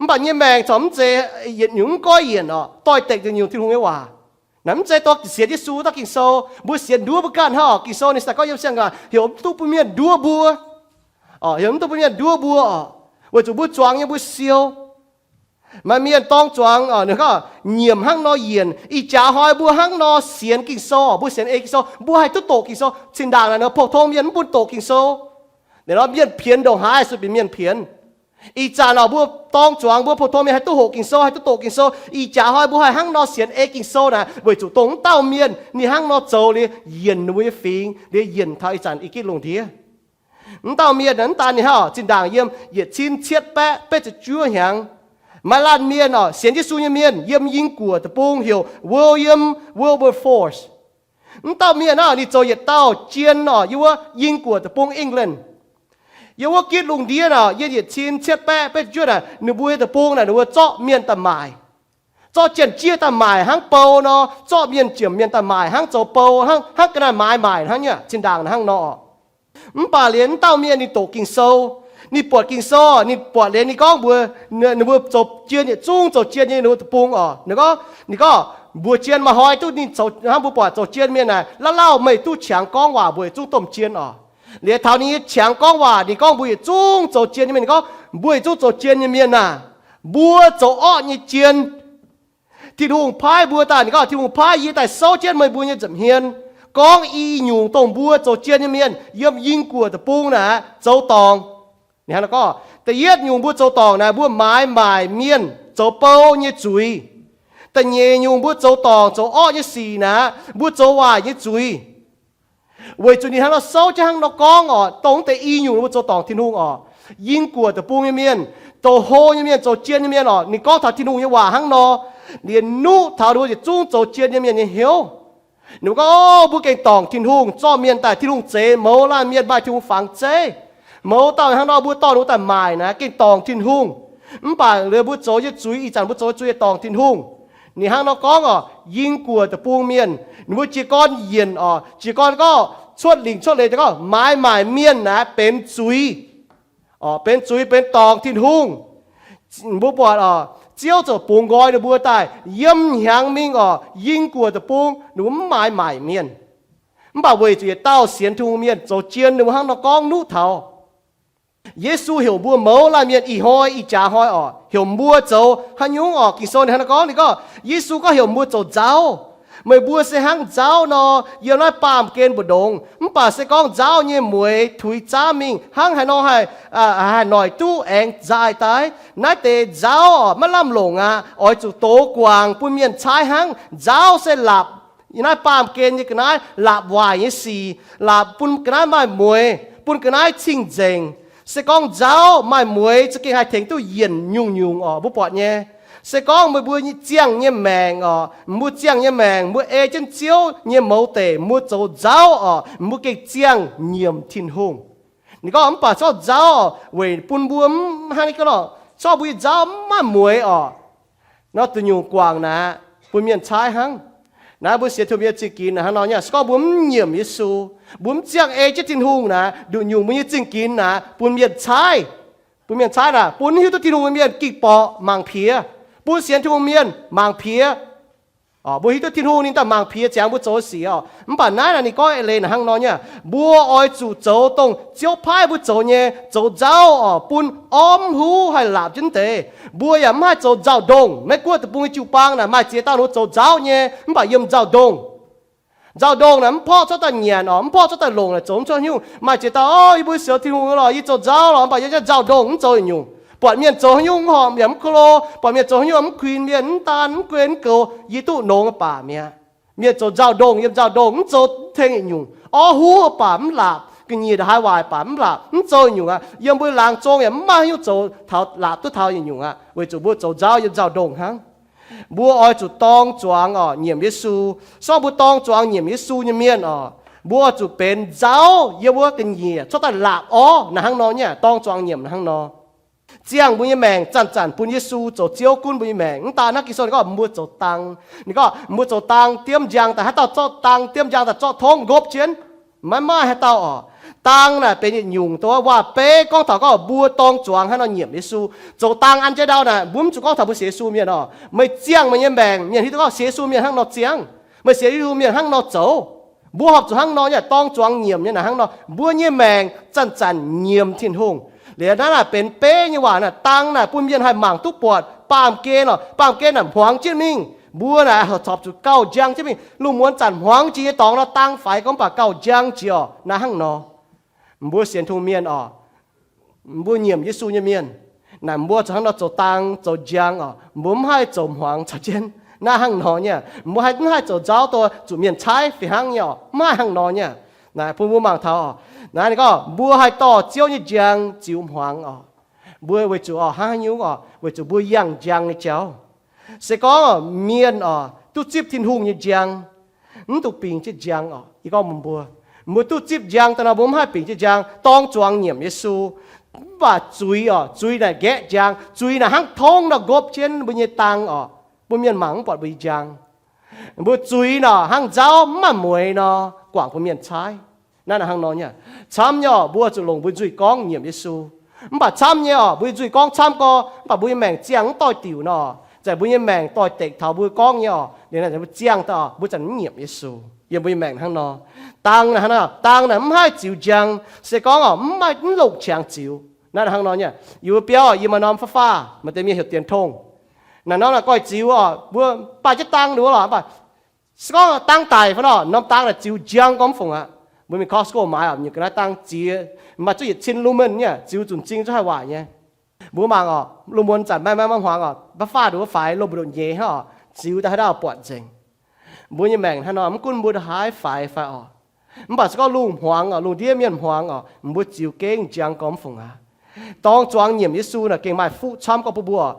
Mv baac nyei maengc corc mv zeiz yietc nyungc mv goiv yienc oc, doix-dekc nzengc nyungc Tin-Hungh nyei waac. Naaiv mv zeiz dongh sienx Yesu dauh Ging-Sou. Mbuo sienx nduov mbuo ganh hnangv oc. Ging-Sou ninh daaih gorngv yiem siang-ngaanc heuc mv duqv bun mienh nduov mbuo. Oc, heuc mv duqv bun mienh nduov mbuo oc, weic zuqc mbuo zuangx nyei mbuo siou. Maaih mienh dorng zuangx oc, ninh gorngv nyiemc hnangv nor yienc. Ih jaax hnoi mbuo hnangv nor sienx Ging-Sou oc, mbuo sienx ei Ging-Sou, mbuo haih duqv doqc Ging-Sou. Zinh ndaangc naaic ninh pou-tong mienh mv bun doqc Ging-Sou. Ninh nor mienh pienx ndongc haaix se bieqc mienh pienx. Ih zanc oc, mbuo dorng zuangx mbuo pou-tong mienh haih duqv hoqc Ging-Sou, haih duqv doqc Ging-Sou. Ih jaax hnoi mbuo haih hnangv nor sienx ei Ging-Sou naaic, weic zuqc dongh mv dauh mienh ninh hnangv nor zoux liuz yienc ninh mbuo nyei fingx, liuz yienc taux ih zanc i gitv lungh ndiev. Mv dauh mienh naaic mv daan ninh hnangv oc, zinh ndaangc yiem yietc cin cietv baeqv betv ziepc juov hnyangx, maaih laanh mienh oc, sienx Yesu nyei mienh yiem Ying-Guoqv deic-bung heuc William Wilberforce. Mv dauh mienh naaic ninh zoux yietc dauh jien oc, yiem wuov Ying-Guoqv deic-bung England. Yiem wuov gitv lungh ndiev naaic, yiem yietc cin cietv baeqv betv ziepc juov naaic, ninh mbuo nyei deic-bung naaic ninh mbuo zorqv mienh daaih maaic. Zorqv janx-jieqv daaih maaic hnangv bou nor, zorqv mienh, ziemx mienh daaih maaic hnangv zoux bou, hnangv, hnangv ga'naaiv maaiz maaic hnangv nyei. Zinh ndaangc hnangv nor. Mv baac liuz mv dauh mienh ninh doqc Ging-Sou. Ninh buatc Ging-Sou, ninh buatc liuz ninh gorngv mbuox ninh mbuo zoux jien, yietc zungv zoux jien nyei ninh mbuo deic-bung oc. Ninh gorngv, ninh gorngv, mbuox jien maaih hnoi duqv ninh zoux, hnangv mbuo buatc zoux jien mienh naaic, lauh lauh meih duqv qangx gorngv waac mbuo yietc zungv domh jien oc. Liuz taux ninh nyei qangx gorngv waac, ninh gorngv mbuo yietc zungv zoux jien nyei mienh, ninh gorngv, mbuo yietc zungv zoux jien nyei mienh naaic, mbuo zoux orqv nyei jien. Tin-Hungh paaiv mbuo daaih, ninh gorngv, Tin-Hungh paaiv yie daaih souv jienv meih mbuo nyei nza'hmien, gorngv i nyungc dongh mbuo zoux jien nyei mienh yiem Ying-Guoqv deic-bung naaic zoux dorngc. Ninh hnangv naaiv gorngv, da'yietv nyungc mbuo zoux dorngc naaic, mbuo maaiz maaic mienh zoux bou nyei zuiz. Da'nyeic nyungc mbuo zoux dorngc zoux orqv nyei sic naaic, mbuo zoux waaic nyei zuiz. Weic zuqc ninh hnangv nor souv jienv hnangv nor gorngv oc, dongh deix i nyungc mbuo zoux dorngc Tin-Hungh oc. Ying-Guoqv deic-bung nyei mienh, douz-hlo nyei mienh, zoux jien nyei mienh oc, ninh gorngv taux Tin-Hungh nyei waac hnangv nor, liuz nuqv taux ninh mbuo yietc zungv zoux jien nyei mienh nyei hnyouv. Ninh mbuo gorngv, o, mbuo gengh dorngc Tin-Hungh, zorqv mienh daaih, Tin-Hungh zeix mouz laanh mienh maaih Tin-Hungh fangx zeiv. Mouz dauh hnangv nor mbuo dorh ninh mbuo daaih maaic naaic gengh dorngc Tin-Hungh. Mv baac liuz mbuo zoux nyei zuiz, ih zanc mbuo zoux nyei zuiz dorngc Tin-Hungh. Ninh hnangv nor gorngv oc, Ying-Guoqv deic-bung mienh, ninh mbuo jiez gorn yienc oc, jiez gorn gorngv cuotv lingc cuotv leiz gorngv maaiz maaic mienh naaic benx zuiz. Oc, benx zuiz, benx dorngc Tin-Hungh. Mbuo buatc oc, Ziouv ziouc bungx nqoi ninh mbuo daaih, yiem hnyangx mingh oc, Ying-Guoqv deic-bung ninh mbuo mv maaiz maaic mienh. Mv baac weic zuqc yietc dauh sienx Tin-Hungh mienh zoux jien ninh mbuo hnangv nor gorngv nuqv taux. Yesu heuc mbuo mouz laanh mienh ih hnoi ih jaax hnoi oc, heuc mbuo zoux haaix nyungc oc? Ging-Sou ninh hnangv naaiv gorngv, ninh gorngv, Yesu gorngv heuc mbuo zoux nzauv. Meih mbuo se hnangv nzauv nor, yiem naaiv baamh gen mbu'ndongx. Mv baac se gorngv nzauv nyei mueix tuix zaamv mingh hnangv haaix nor haih, haih noic duqv aengx nzaaih daaih. Naaiv deix nzauv oc, maiv lamh longc aqv. Oix zuqc dox guangc bun mienh caaiv hnangv. Nzauv se laapc naaiv baamh gen nyei ga'naaiv, laapc waaic nyei sic, laapc bun ga'naaiv maaih mueix, bun ga'naaiv cing-nzengc. Se gorngv nzauv maaih mueix, za'gengh haih tengx duqv yienc nyungc-nyungc oc, mbuo buatc nyei. Se gorngv meih mbuo ziangh nyei maengc oc, mbuo ziangh nyei maengc, mbuo ei jienv Ziouv nyei mouz deic, mbuo zoux nzauv oc, mbuo gengh ziangh nyiemc Tin-Hungh. Ninh gorngv mv baac zorqv nzauv oc, weic bun mbuo mv hnangv ni gorngv, zorqv mbuo nyei nzauv mv maaih mueix oc, nor nduqc nyungc guangc naaic bun mienh caaiv hnangv. Naaiv mbuo sienx Tin-Hungh mienh zingh ginx naaic hnangv nor nyei. Se gorngv mbuo mv nyiemc Yesu, mbuo mv ziangh ei jienv Tin-Hungh naaic, nduqc nyungc mbuo nyei zingh ginx naaic bun mienh caaiv. Bun mienh caaiv naaic, bun hiuv duqv Tin-Hungh nyei mienh ging borqc mangc piex, bun sienx Tin-Hungh mienh mangc piex. Mbuo hiuv duqv Tin-Hungh ninh daaih mangc piex ziangx mbuo zoux sic oc. Mv baac naaiv naaic ninh gorngv eix leiz naaic hnangv nor nyei, mbuo oix zuqc zoux dongh Ziouv paaiv mbuo zoux nyei, zoux nzauv oc, bun orv mv huv haih laapc jienv deix. Mbuo yaac mv haih zoux nzauh-ndongh. Maiv gunv deic-bung nyei jiu-baang naaic maaih ziex dauh ninh mbuo zoux nzauv nyei, mv baac yiem nzauh-ndongh. Nzauh-ndongh naaic mv porv cuotv daaih nyanc oc, mv porv cuotv daaih longc naaic zoux mv cuotv haaix nyungc. Maaih ziex dauh, Ov, yie mbuo sienx Tin-Hungh lorqc, yie zoux nzauv lorqc, mv baac yiem jienv nzauh-ndongh mv zoux nyungc. Buatc mienh zoux haaix nyungc mv horpc yaac mv ko lo, buatc mienh zoux haaix nyungc mv kuinx mienh, mv daan mv guei mv goux, yie duqv nongx mv baac mi'aqv. Mienh zoux nzauh-ndongh yiem nzauh-ndongh mv zoux mv tengx yietc nyungc. Orv huv baac mv laapc, ga'nyiec ndongc haaix waaic baac mv laapc, mv zoux yietc nyungc aqv. Yiem mbuo laangz zong yaac mv maaih haaix nyungc zoux taux laapc duqv taux yietc nyungc aqv, weic zuqc mbuo zoux nzauv yiem nzauh-ndongh hnangv. Mbuo oix zuqc dorng zuangx oc, nyiemc Yesu. Se gorngv mbuo dorng zuangx nyiemc Yesu nyei mienh oc, mbuo oix zuqc benx nzauv yiem wuov ga'nyiec cuotv daaih laapc orv naaic hnangv nor nyei. Dorng zuangx nyiemc hnangv nor, ziangh mbuo nyei maengc zanc-zanc bun Yesu zoux Ziouv gunv mbuo nyei maengc. Mv daan hnangv Ging-Sou ninh gorngv mbuo zoux dang. Ninh gorngv mbuo zoux dang diemv njang daaih, haaix dauh zorqv dang diemv njang daaih zorqv tongv nqopv jienv? Maiv maaih haaix dauh oc. Dang naaic benx yietc nyungc dongh waac-beiv gorngv taux gorngv mbuo dorng zuangx hnangv nor nyiemc Yesu. Zoux dang an jienv ndau naaic, mbuo mv zuqc gorngv taux mbuo sienx Yesu mienh oc. Meih ziangh meih nyei maengc, mienh hiuv duqv gorngv sienx Yesu mienh hnangv nor ziangh. Meih sienx Yesu mienh hnangv nor zoux. Mbuo horpc zuqc hnangv nor nyei, dorng zuangx nyiemc nyei naaic hnangv nor. Mbuo nyei maengc zanc-zanc nyiemc Tin-Hungh. Liuz naaiv naaic benx beiv nyei waac naaic, dang naaic bun mienh haih mangc duqv buatc baamh gen oc. Baamh gen naaic hmuangx jienv mingh. Mbuo naaic horpc zuqc gauh njang jienv mingh. Lungh muonz zanc hmuangx jiex nyei dorngx nor, dang faix gorngv mv baac gauh njang jiex oc. Naaiv hnangv nor, mbuo sienx Tin-Hungh mienh oc, mbuo nyiemc Yesu nyei mienh naaic, mbuo zuqc hnangv nor zoux dang zoux njang oc. Mbuo mv haih zoux hmuangx caux jienv. Naaiv hnangv nor nyei, mbuo haih mv haih zoux nzauv dongh zuqc mienh caaiv fih hnangv nyei oc. Mv haih hnangv nor nyei. Naaic bun mbuo mangc taux oc. Naaiv ninh gorngv mbuo haih dorh Ziouv nyei njang ziux hmuangx oc. Mbuo weic zuqc oc, hnangv haaix nyungc oc, weic zuqc mbuo yangh njang nyei jauv. Se gorngv mienh oc duqv zipv Tin-Hungh nyei njang, mv dungx bingx jienv njang oc. Yie gorngv mbuox mbuo, mbuo duqv zipv njang daaih nor, mbuo mv haih bingx jienv njang, dorng zuangx nyiemc Yesu. Mv baac zuiz oc, zuiz naaic nqaeqv njang. Zuiz naaic hnangv tongv nor nqopv jienv mbuo nyei dang oc, bun mienh mangc mv buatc mbuo nyei njang. Mbuo zuiz nor hnangv nzauv mv maaih mueix nor, guangc bun mienh caaiv. Naaiv hnangv nor nyei. Camv nyei oc, mbuo zuqc longc mbuo nzuih gorngv nyiemc Yesu. Mv baac camv nyei oc, mbuo nzuih gorngv camv gorx, mv baac mbuo nyei maengc ziangh mv doix-diuc nor, zanc mbuo nyei maengc doix-dekc taux mbuo gorngv nyei oc. Liuz naaiv mbuo ziangh daaih oc, mbuo zanc mv nyiemc Yesu. Yiem mbuo nyei maengc hnangv nor, dang naaic hnangv nor, dang naaic mv haih ziux njang. Se gorngv oc, mv maaih, mv longc qangx ziux. Naaiv hnangv nor nyei. Yie mbuo biauv yie maaih norm fav-fav, maaih deix mienh heuc dienx tong. Naaiv norm naaic goiv ziux oc, mbuo baaih jienv dang nduov lorqc, mv baac se gorngv dang daic fai nor, norm dang naaic ziux njang gormx mv fungc aqv. Mbuo mingh Costco maaiz oc, nyungc ga'naaiv dang ziex, maaih zuqc yietc cin lumen nyei, ziux zunc zing zungv haih waaic nyei. Mbuo mangc oc, lungh muonz zanc maiv maaih hmuangx oc, fav-fav nduov faix, lomh ndoqv nyeiz hnangv oc, ziux daaih haaix dauh buatc nzengc. Mbuo nyei maengc hnangv nor, mv gunv mbuo haaix faix fai oc, mv baac se gorngv lungh hmuangx oc, lungh ndiev mienh hmuangx oc, mbuo ziux gengh njang gormx mv fungc aqv. Dorng zuangx nyiemc Yesu naaic gengh maaih fuqv camv gorngv bun mbuo oc.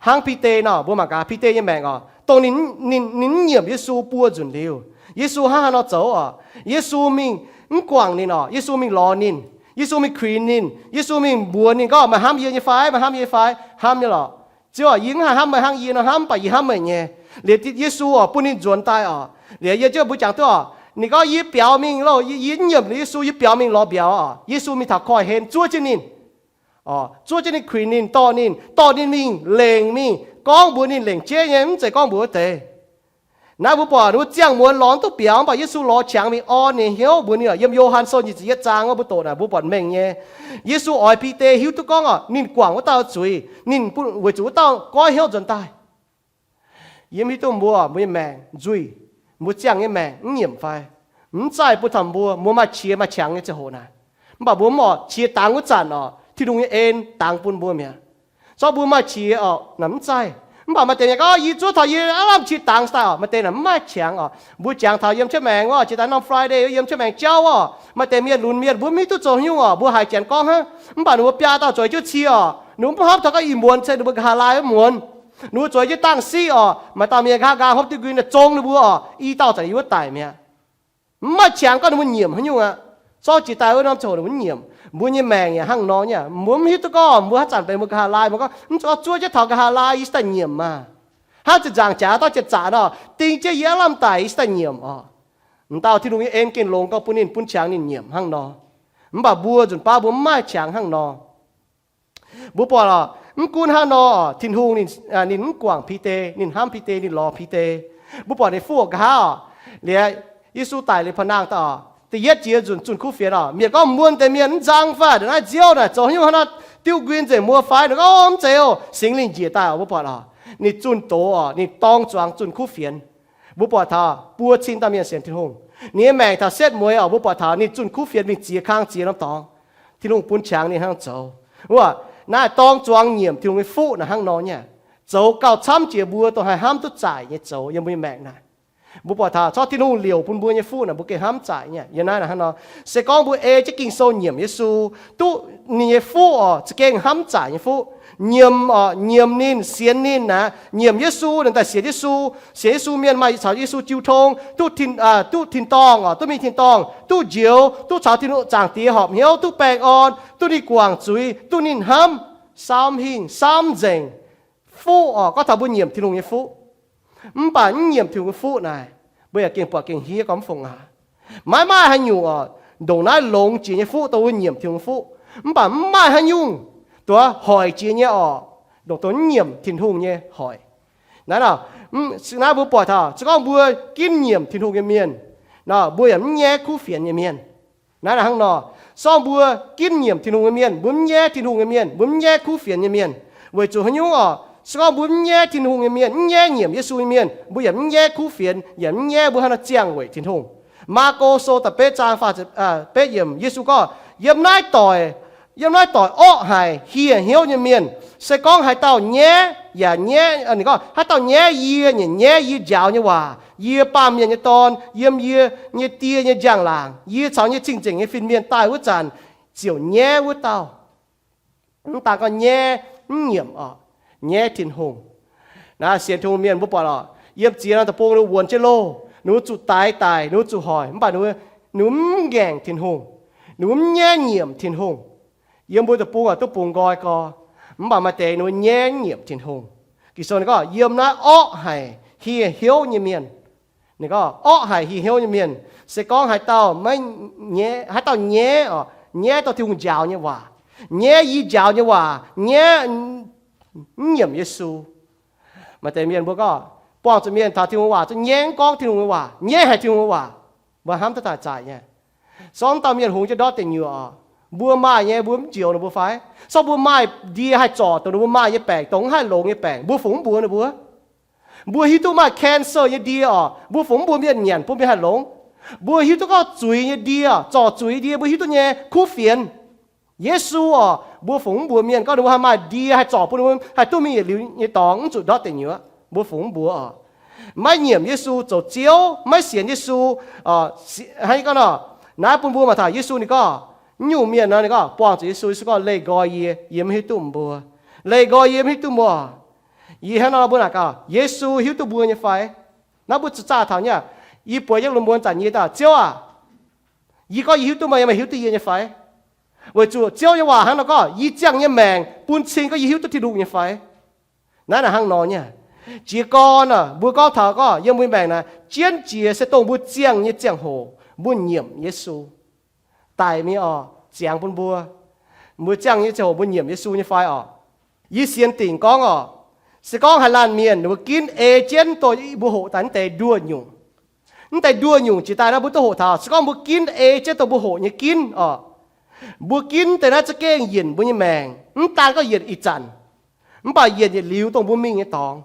Hnangv Bide nor, mbuo mangc gaax Bide nyei maengc oc, dongh ninh, ninh, ninh mv nyiemc Yesu buo nzunc liuz, Yesu hnangv haaix nor zoux oc? Yesu mingh mv guangc ninh oc. Yesu mingh lorz ninh. Yesu mingh kuinx ninh. Yesu mingh mbuox ninh gorngv, meih hnamv yie nyei fai? Meih hnamv yie fai? Hnamv nyei lorqc. Ziouv oc, yie mv haih hnamv meih hnangv yie nor hnamv, mv baac yie hnamv meih nyei. Liuz Yesu oc, bun ninh nzuonx daaih oc. Liuz yie jienv mbuo jangx duqv oc, ninh gorngv, yie biaux mingh loh, yie, yie mv nyiemc Yesu, yie biaux mingh lorz mbiauz oc. Yesu mingh taux koiv-hlen zuov jienv ninh. Zuov jienv ninh, kuinx ninh, dorh ninh, dorh ninh mingh, lengc mingh, gorngv mbuox ninh lengc jeiv nyei, mv zeiz gorngv mbuox wuov deix. Naaiv mbuo buatc ninh mbuo ziangh muonz lorz mv duqv biaux, mv baac Yesu lorz qangx mingh orn ninh hnyouv mbuox ninh. Yiem Yo^han Sou nyic ziepc yietv zaang wuov mbuo doqc naaic mbuo buatc mengh nyei. Yesu oix Bide hiuv duqv gorngv oc, ninh guangc wuov dauh zuiz, ninh bun, weic zuqc wuov dauh goiv hnyouv nzuonx daaih. Yie mv hiuv duqv mbuo, mbuo nyei maengc nzuih, mbuo ziangh nyei maengc mv nyiemc fai? Mv zaih bun taux mbuo, mbuo maaih qiex maaih qangx nyei ziangh hoc naaic. Mv baac mbuo mv oc, qiex dangx wuov zanc oc, Tin-Hungh nyei en dangx bun mbuo mi'aqv. Zorqv mbuo maaih qiex oc, naaic mv zaih. Mv baac maaih deix mienh gorngv, Yie zuov taux yie aav lamh qiex dangx daaih oc. Maaih deix naaic mv maaih qangx oc. Mbuo jangx taux yiem cuotv maengx oc, jiex daaih norm Friday yiem cuotv maengx jauv oc, maaih deix mienh lunx mienh, mbuo mv hiuv duqv zoux haaix nyungc oc, mbuo haiz janx gorngv hnangv. Mv baac ninh mbuo biaa dauh zueiz jienv cie oc, ninh mbuo mv hnamv taux gorngv ih muonz se ninh mbuo nqa'haav laai wuov muonz. Ninh mbuo zueiz jienv dangh siqv oc, maaih dauh mienh nqa'haav nqaang hopv diuh nquin naaic zong ninh mbuo oc, i dauh zanc yiem wuov daic mi'aqv. Mv maaih qangx gorngv ninh mbuo nyiemc haaix nyungc aqv. Zorqv jiex daaih wuov norm ziangh hoc ninh mbuo mv nyiemc. Mbuo nyei maengc yaac hnangv nor nyei. Mbuo mv hiuv duqv gorngv mbuo haaix zanc benx mbuo nqa'haav laai, mbuo gorngv, Mv zuqc zuov jienv taux nqa'haav laai, yie se daaih nyiemc maah! Hnangv ziepc nzaangc jaax dorv jiex zaqc nor, ding jienv yie aav lamh daic, yie se daaih nyiemc oc. M'dauh Tin-Hungh nyei en gengh longx gorngv bun ninh bun qangx ninh nyiemc hnangv nor. Mv baac mbuo nzunc baav mbuo mv maaih qangx hnangv nor. Mbuo buatc oc, mv gunv hnangv nor oc, Tin-Hungh ninh, ninh mv guangc Bide, ninh hnamv Bide, ninh lorz Bide. Mbuo buatc ninh fuqv nqa'haav oc. Liuz Yesu daic liuz pa'naangh daaih oc, da'yietv jiex nzunc zunh kuv fienx oc, mienh gorngv, Muonz deix mienh mv nzang fai? Naaiv nziouv naaic zoux haaix nyungc hnangv nor, diuh nquin nzengc muoz fai? Ninh gorngv, Mv zeiz oc, Singx Lingh njiec daaih oc. Mbuo buatc oc, ninh zunh doz oc, ninh dorng zuangx zunh kuv fienx. Mbuo buatc taux buo cin dauh mienh sienx Tin-Hungh, ninh nyei maengc taux setv mueiz oc. Mbuo buatc taux ninh zunh kuv fienx mingh ziex kang ziex norm dorngx. Tin-Hungh bun qangx ninh hnangv zoux. Wuov, naaiv dorng zuangx nyiemc Tin-Hungh nyei fuqv naaic hnangv nor nyei, zoux gauh camv jiex mbuo dongh haih hnamv duqv zaaic nyei zoux yiem mbuo nyei maengc naaic. Mbuo buatc taux corc Tin-Hungh liouc bun mbuo nyei fuqv naaic mbuo gengh hnamv zaaic nyei. Yiem naaiv naaic hnangv nor, se gorngv mbuo ei jienv Ging-Sou nyiemc Yesu, duqv ninh nyei fuqv oc, za'gengh hnamv zaaic nyei fuqv. Nyiemc oc, nyiemc ninh, sienx ninh naaic, nyiemc Yesu, ninh daaih sienx Yesu. Sienx Yesu mienh maaih caux Yesu jiu tong, duqv tin, duqv tin-dorngh oc, duqv mingh tin-dorngh, duqv njoux, duqv caux Tin-Hungh Zaangc Diex horpc hnyouv, duqv baengh orn, duqv ninh guangc zuiz, duqv ninh hnamv, saamv hingh, saamv nzengc. Fuqv oc, gorngv taux mbuo nyiemc Tin-Hungh nyei fuqv. Mv baac mv nyiemc Tin-Hungh nyei fuqv naaic, mbuo yaac gengh buatc gengh hniev gormx fongc aac. Maiv maaih haaix nyungc oc, ndongc naaiv longx jiex nyei fuqv dongh wuov nyiemc Tin-Hungh nyei fuqv. Mv baac mv maaih haaix nyungc duqv hoic jiex nyei oc, ndongc dongh mv nyiemc Tin-Hungh nyei hoic. Naaiv, naaiv mbuo buatc taux se gorngv mbuo ginv nyiemc Tin-Hungh nyei mienh nor, mbuo yaac mv nyaiv kuv fienx nyei mienh. Naaiv hnangv nor, se gorngv mbuo ginv nyiemc Tin-Hungh nyei mienh, mbuo mv nyaiv Tin-Hungh nyei mienh, mbuo mv nyaiv kuv fienx nyei mienh. Weic zuqc haaix nyungc oc? Se gorngv mbuo mv nyaiv Tin-Hungh nyei mienh, mv nyaiv nyiemc Yesu nyei mienh, mbuo yaac mv nyaiv kuv fienx, yaac mv nyaiv mbuo hnangv nor ziangh weic Tin-Hungh. Maako Sou da'betv zaang faah betv yiemc, Yesu gorngv, Yiem naaiv doic, yiem naaiv doic orqv haic hieh hnyouv nyei mienh, se gorngv haaix dauh nyaiv yaac nyaiv, ninh gorngv, haaix dauh nyaiv yie, nyaiv yie njaaux nyei waac, yie, Baamh Mienh nyei Dorn, yiem yie nyei Die nyei njang-laangc, yie caux nyei cing-nzengc nyei fin-mienh daaih wuov zanc, ziouc nyaiv wuov dauh. Mv daan gorngv nyaiv mv nyiemc oc, nyaiv Tin-Hungh. Naaiv sienx Tin-Hungh mienh mbuo buatc oc, yiem ziex norm deic-bung ninh mbuo wuonx jienv loh, ninh mbuo zuqc daix daic, ninh mbuo zuqc hoic, mv baac ninh mbuo, ninh mbuo mv ngaengc Tin-Hungh, ninh mbuo mv nyaiv nyiemc Tin-Hungh. Yiem mbuo deic-bung oc, duqv bungx nqoi gorx, mv baac maaih deix ninh mbuo nyaiv nyiemc Tin-Hungh. Ging-Sou ninh gorngv, Yiem naaiv orqv haic hieh hnyouv nyei mienh. Ninh gorngv, Orqv haic hieh hnyouv nyei mienh, se gorngv haaix dauh maiv, haaix dauh nyaiv oc, nyaiv dorh Tin-Hungh njaaux nyei waac, nyaiv yie njaaux nyei waac, nyaiv mv nyiemc Yesu. Maaih deix mienh mbuo gorngv, buangh zuqc mienh taux Tin-Hungh waac zuqc nyaiv mv gorngv Tin-Hungh nyei waac, nyaiv haic Tin-Hungh nyei waac. Mbuo hnamv duqv daaih zaaic nyei. Se gorngv dauh mienh hungx jienv ndortv deic nyuoqc oc, mbuo maaih nyei, mbuo mv njoux ninh mbuo fai? Se gorngv mbuo maaih ndie haih zorc dongh ninh mbuo maaih nyei baengc, dongh mv haih longx nyei baengc, mbuo fungc mv mbuox ninh mbuo? Mbuo hiuv duqv maaih cancer nyei ndie oc, mbuo fungc mv mbuox mienh nyanc bun mienh haih longx? Mbuo hiuv duqv gorngv zuiz nyei ndie, zorc zuiz nyei ndie, mbuo hiuv duqv nyei kuv fienx. Yesu oc, mbuo fungc mv mbuox mienh gorngv ninh mbuo haih maaih ndie haih zorc bun ninh mbuo haih duqv mingh yietc liuz nyei dorngx, mv zuqc ndortv deic nyuoqc? Mbuo fungc mv mbuox oc. Maiv nyiemc Yesu, zoux ziouv, maiv sienx Yesu, hnangv gorngv nor, naaiv bun mbuo maaih taux Yesu ninh gorngv, mv nyungc mienh nor ninh gorngv buangh zuqc Yesu, Yesu gorngv, Leih nqoi yie, yie mv hiuv duqv mbuo. Leih nqoi yie, mv hiuv duqv mbuo. Yie hnangv nor mbuo naaic gaax, Yesu hiuv duqv mbuo nyei fai? Naaiv mbuo zuqc zaah taux nyei. Yie bueix jienv lungh muonz zanc yie daaih, Ziouv aac, yie gorngv yie hiuv duqv meih, meih hiuv duqv yie nyei fai? Weic zuqc Ziouv nyei waac hnangv nor gorngv, Yie ziangh nyei maengc bun cing gorngv yie hiuv duqv Tin-Hungh nyei fai? Naaiv naaic hnangv nor nyei. Jiez gorn aac, mbuo gorngv taux gorngv yiem mbuo maengc naaic, jienv jiex se dongh mbuo ziangh nyei ziangh hoc mbuo nyiemc Yesu. Daic mingh oc, ziangx bun mbuo. Mbuo ziangh nyei ziangh hoc mbuo nyiemc Yesu nyei fai oc? Yie sienx dingc gorngv oc, se gorngv haaix laanh mienh ninh mbuo ginv ei jienv dongh mbuo hoqc daaih naaiv deix nduoh nyungc, naaiv deix nduoh nyungc jiex daaih naaiv mbuo duqv hoqc taux, se gorngv mbuo ginv ei jienv dongh mbuo hoqc nyei ginv oc, mbuo ginv deix naaiv za'gengh yienc mbuo nyei maengc, mv daan gorngv yienc ih zanc, mv baac yienc yietc liuz dongh mbuo mingh nyei dorngx.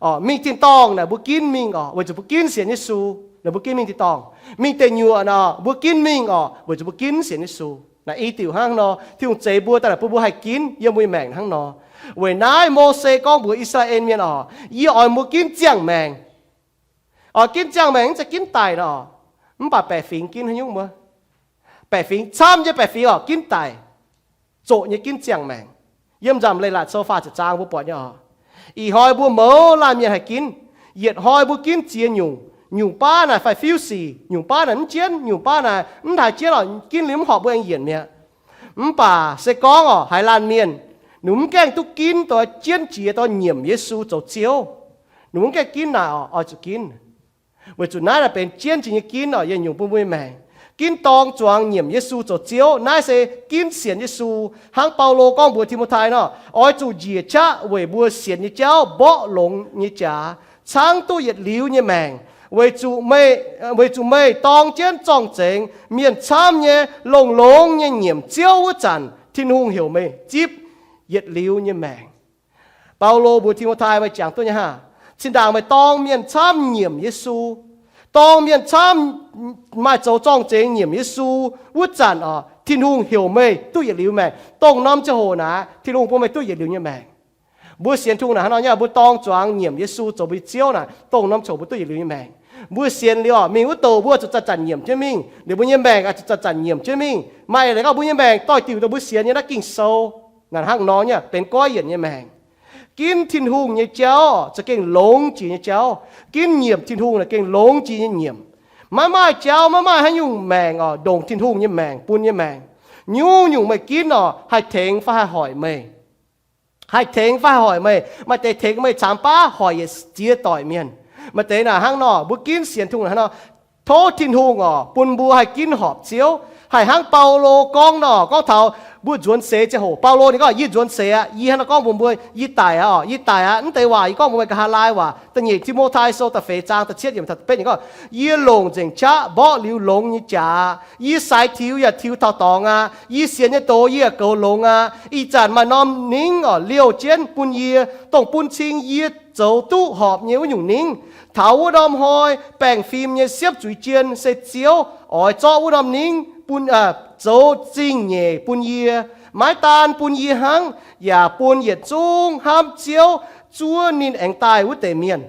Mingh tin-dorngh naaic mbuo ginv mingh oc, weic zuqc mbuo ginv sienx Yesu, naaic mbuo ginv mingh tin-dorngh. Mingh deic nyuoqc naaic mbuo ginv mingh oc, weic zuqc mbuo ginv sienx Yesu. Naaic i diuc hnangv nor, Tin-Hungh zeix mbuo daaih naaic bun mbuo haih ginv yiem mbuo nyei maengc hnangv nor. Weic naaiv Mose gorngv mbuox I^saa^laa^en Mienh oc, yie oix mbuo ginv ziangh maengc. Oix ginv ziangh maengc mv zeiz ginv daic nor, mv baac baeqc fingx ginv haaix nyungc wuov? Baeqc fingx camv nyei baeqc fingx oc, ginv daic, zoqc nyei ginv ziangh maengc. Yiem Nzamc Leiz-Latc Sou faah ziepc zaang mbuo buatc nyei oc. Ih hnoi mbuo mouz laanh mienh haih ginv. Yietc hnoi mbuo ginv ziex nyungc, nyungc baav naaic fai fiuv sic, nyungc baav naaic mv jienv, nyungc baav naaic mv haaix jienv oc, ginv liuz mv horpc mbuo aengx yienc mi'aqv. Mv baac se gorngv oc, haaix laanh mienh ninh mv gaengh duqv ginv dongh jienv jiex dongh nyiemc Yesu zoux Ziouv, ninh mv gaengh ginv naaic oc, oix zuqc ginv. Weic zuqc naaiv naaic benx jienv jiex nyei ginv oc, yietc nyungc bun mbuo nyei maengc. Ginv dorng zuangx nyiemc Yesu zoux Ziouv. Naaiv se ginv sienx Yesu. Hnangv Baulo gorngv mbuox Ti^mo^tai nor, oix zuqc njiec qaqv weic mbuo sienx nyei jauv mborqv longx nyei jaax, caangv duqv yietc liuz nyei maengc, weic zuqc meih, weic zuqc meih dorng jienv zorng-zengx mienh camv nyei longx-longx nyei nyiemc Ziouv wuov zanc, Tin-Hungh heuc meih zipv yietc liuz nyei maengc. Baulo mbuox Ti^mo^tai, meih jangx duqv nyei hnangv. Zinh ndaangc meih dorng mienh camv nyiemc Yesu, dorng mienh camv maaih zoux zorng-zengx nyiemc Yesu wuov zanc oc, Tin-Hungh heuc meih duqv yietc liuz maengc. Dongh norm ziangh hoc naaic, Tin-Hungh bun meih duqv yietc liuz nyei maengc. Mbuo sienx Tin-Hungh naaic hnangv nor nyei, mbuo dorng zuangx nyiemc Yesu zoux mbuo Ziouv naaic, dongh norm ziangh hoc mbuo duqv yietc liuz nyei maengc. Mbuo sienx liuz oc, mingh wuov douc mbuo zuqc zanc-zanc nyiemc jienv mingh, liuz mbuo nyei maengc oix zuqc zanc-zanc nyiemc jienv mingh. Maaih leiz gorngv mbuo nyei maengc doix-diuc dongh mbuo sienx nyei naaiv Ging-Sou naaic hnangv nor nyei, benx goiv yienc nyei maengc. Ginv Tin-Hungh nyei jauv za'gengh longx jiex nyei jauv. Ginv nyiemc Tin-Hungh naaic gengh longx jiex nyei nyiemc. Maiv maaih jauv, maiv maaih haaix nyungc maengc oc, ndongc Tin-Hungh nyei maengc bun nyei maengc. Nyungc-nyungc meih ginv oc, haih tengx fai haih hoic meih. Haih tengx fai haih hoic meih. Maaih deix tengx meih caamx baav, hoic yietc ziex doic mienh. Maaih deix naaic hnangv nor, mbuo ginv sienx Tin-Hungh hnangv nor, tov Tin-Hungh oc bun mbuo haih ginv horpc Ziouv. Haih hnangv Baulo gorngv nor, gorngv taux mbuo nzuonx seix ziangh hoc. Baulo ninh gorngv, yie nzuonx seix aqv, yie hnangv nor gorngv mbuox mbuo, yie daic aqv oc, yie daic aqv. Mv deix waac yie gorngv mbuox meih nqa'haav laai waac. Da'nyeic Ti^mo^tai Sou da'feix zaang da'cietv yiemc taux da'betv ninh gorngv, yie longc nzengc qaqv mborqv liuz longx nyei jaax. Yie saiz tiux yaac tiux taux dorngx aqv. Yie sienx nyei doz yie yaac goux longx aqv. Ih zanc maaih norm ningv oc liouh jienv bun yie, dongh bun cing yie zoux duqv horpc nyei wuov nyungc ningv. Taux wuov norm hnoi baengh fim nyei siepv zuiz jien se Ziouv oix zorqv wuov norm ningv bun, zoux zingh nyeic bun yie. Maiv daan bun yie hnangv, yaac bun yietc zungv hnamv Ziouv, zuov ninh aengx daaih wuov deix mienh.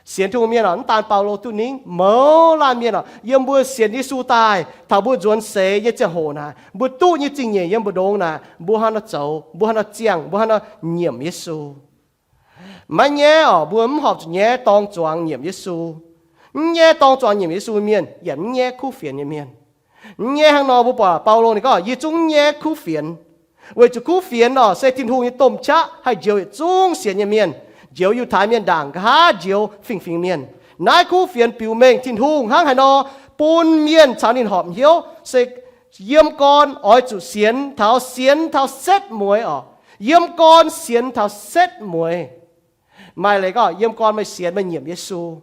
Sienx Tin-Hungh mienh oc, mv daan Baulo duqv ningv, mouz laanh mienh oc, yiem mbuo sienx Yesu daaih, taux mbuo nzuonx seix nyei ziangh hoc naaic, mbuo duqv nyei zingh nyeic yiem mbu'ndongx naaic, mbuo hnangv nor zoux, mbuo hnangv nor ziangh, mbuo hnangv nor nyiemc Yesu. Maiv nyaiv oc, mbuo mv horpc zuqc nyaiv dorng zuangx nyiemc Yesu. Mv nyaiv dorng zuangx nyiemc Yesu mienh yaac mv nyaiv kuv fienx nyei mienh. Mv nyaiv hnangv nor, mbuo buatc Baulo ninh gorngv, yie zungv mv nyaiv kuv fienx. Weic zuqc kuv fienx oc se Tin-Hungh nyei domh qaqv haih njoux yietc zungv sienx nyei mienh, njoux Yiutai mienh ndaangc, nqa'haav njoux fingx-fingx mienh. Naaiv kuv fienx biux mengh Tin-Hungh hnangv haaix nor bun mienh caux ninh horpc hnyouv, se yiem gorn oix zuqc sienx taux, sienx taux setv mueiz oc. Yiem gorn sienx taux setv mueiz. Maaih leiz gorngv yiem gorn meih sienx, meih nyiemc Yesu,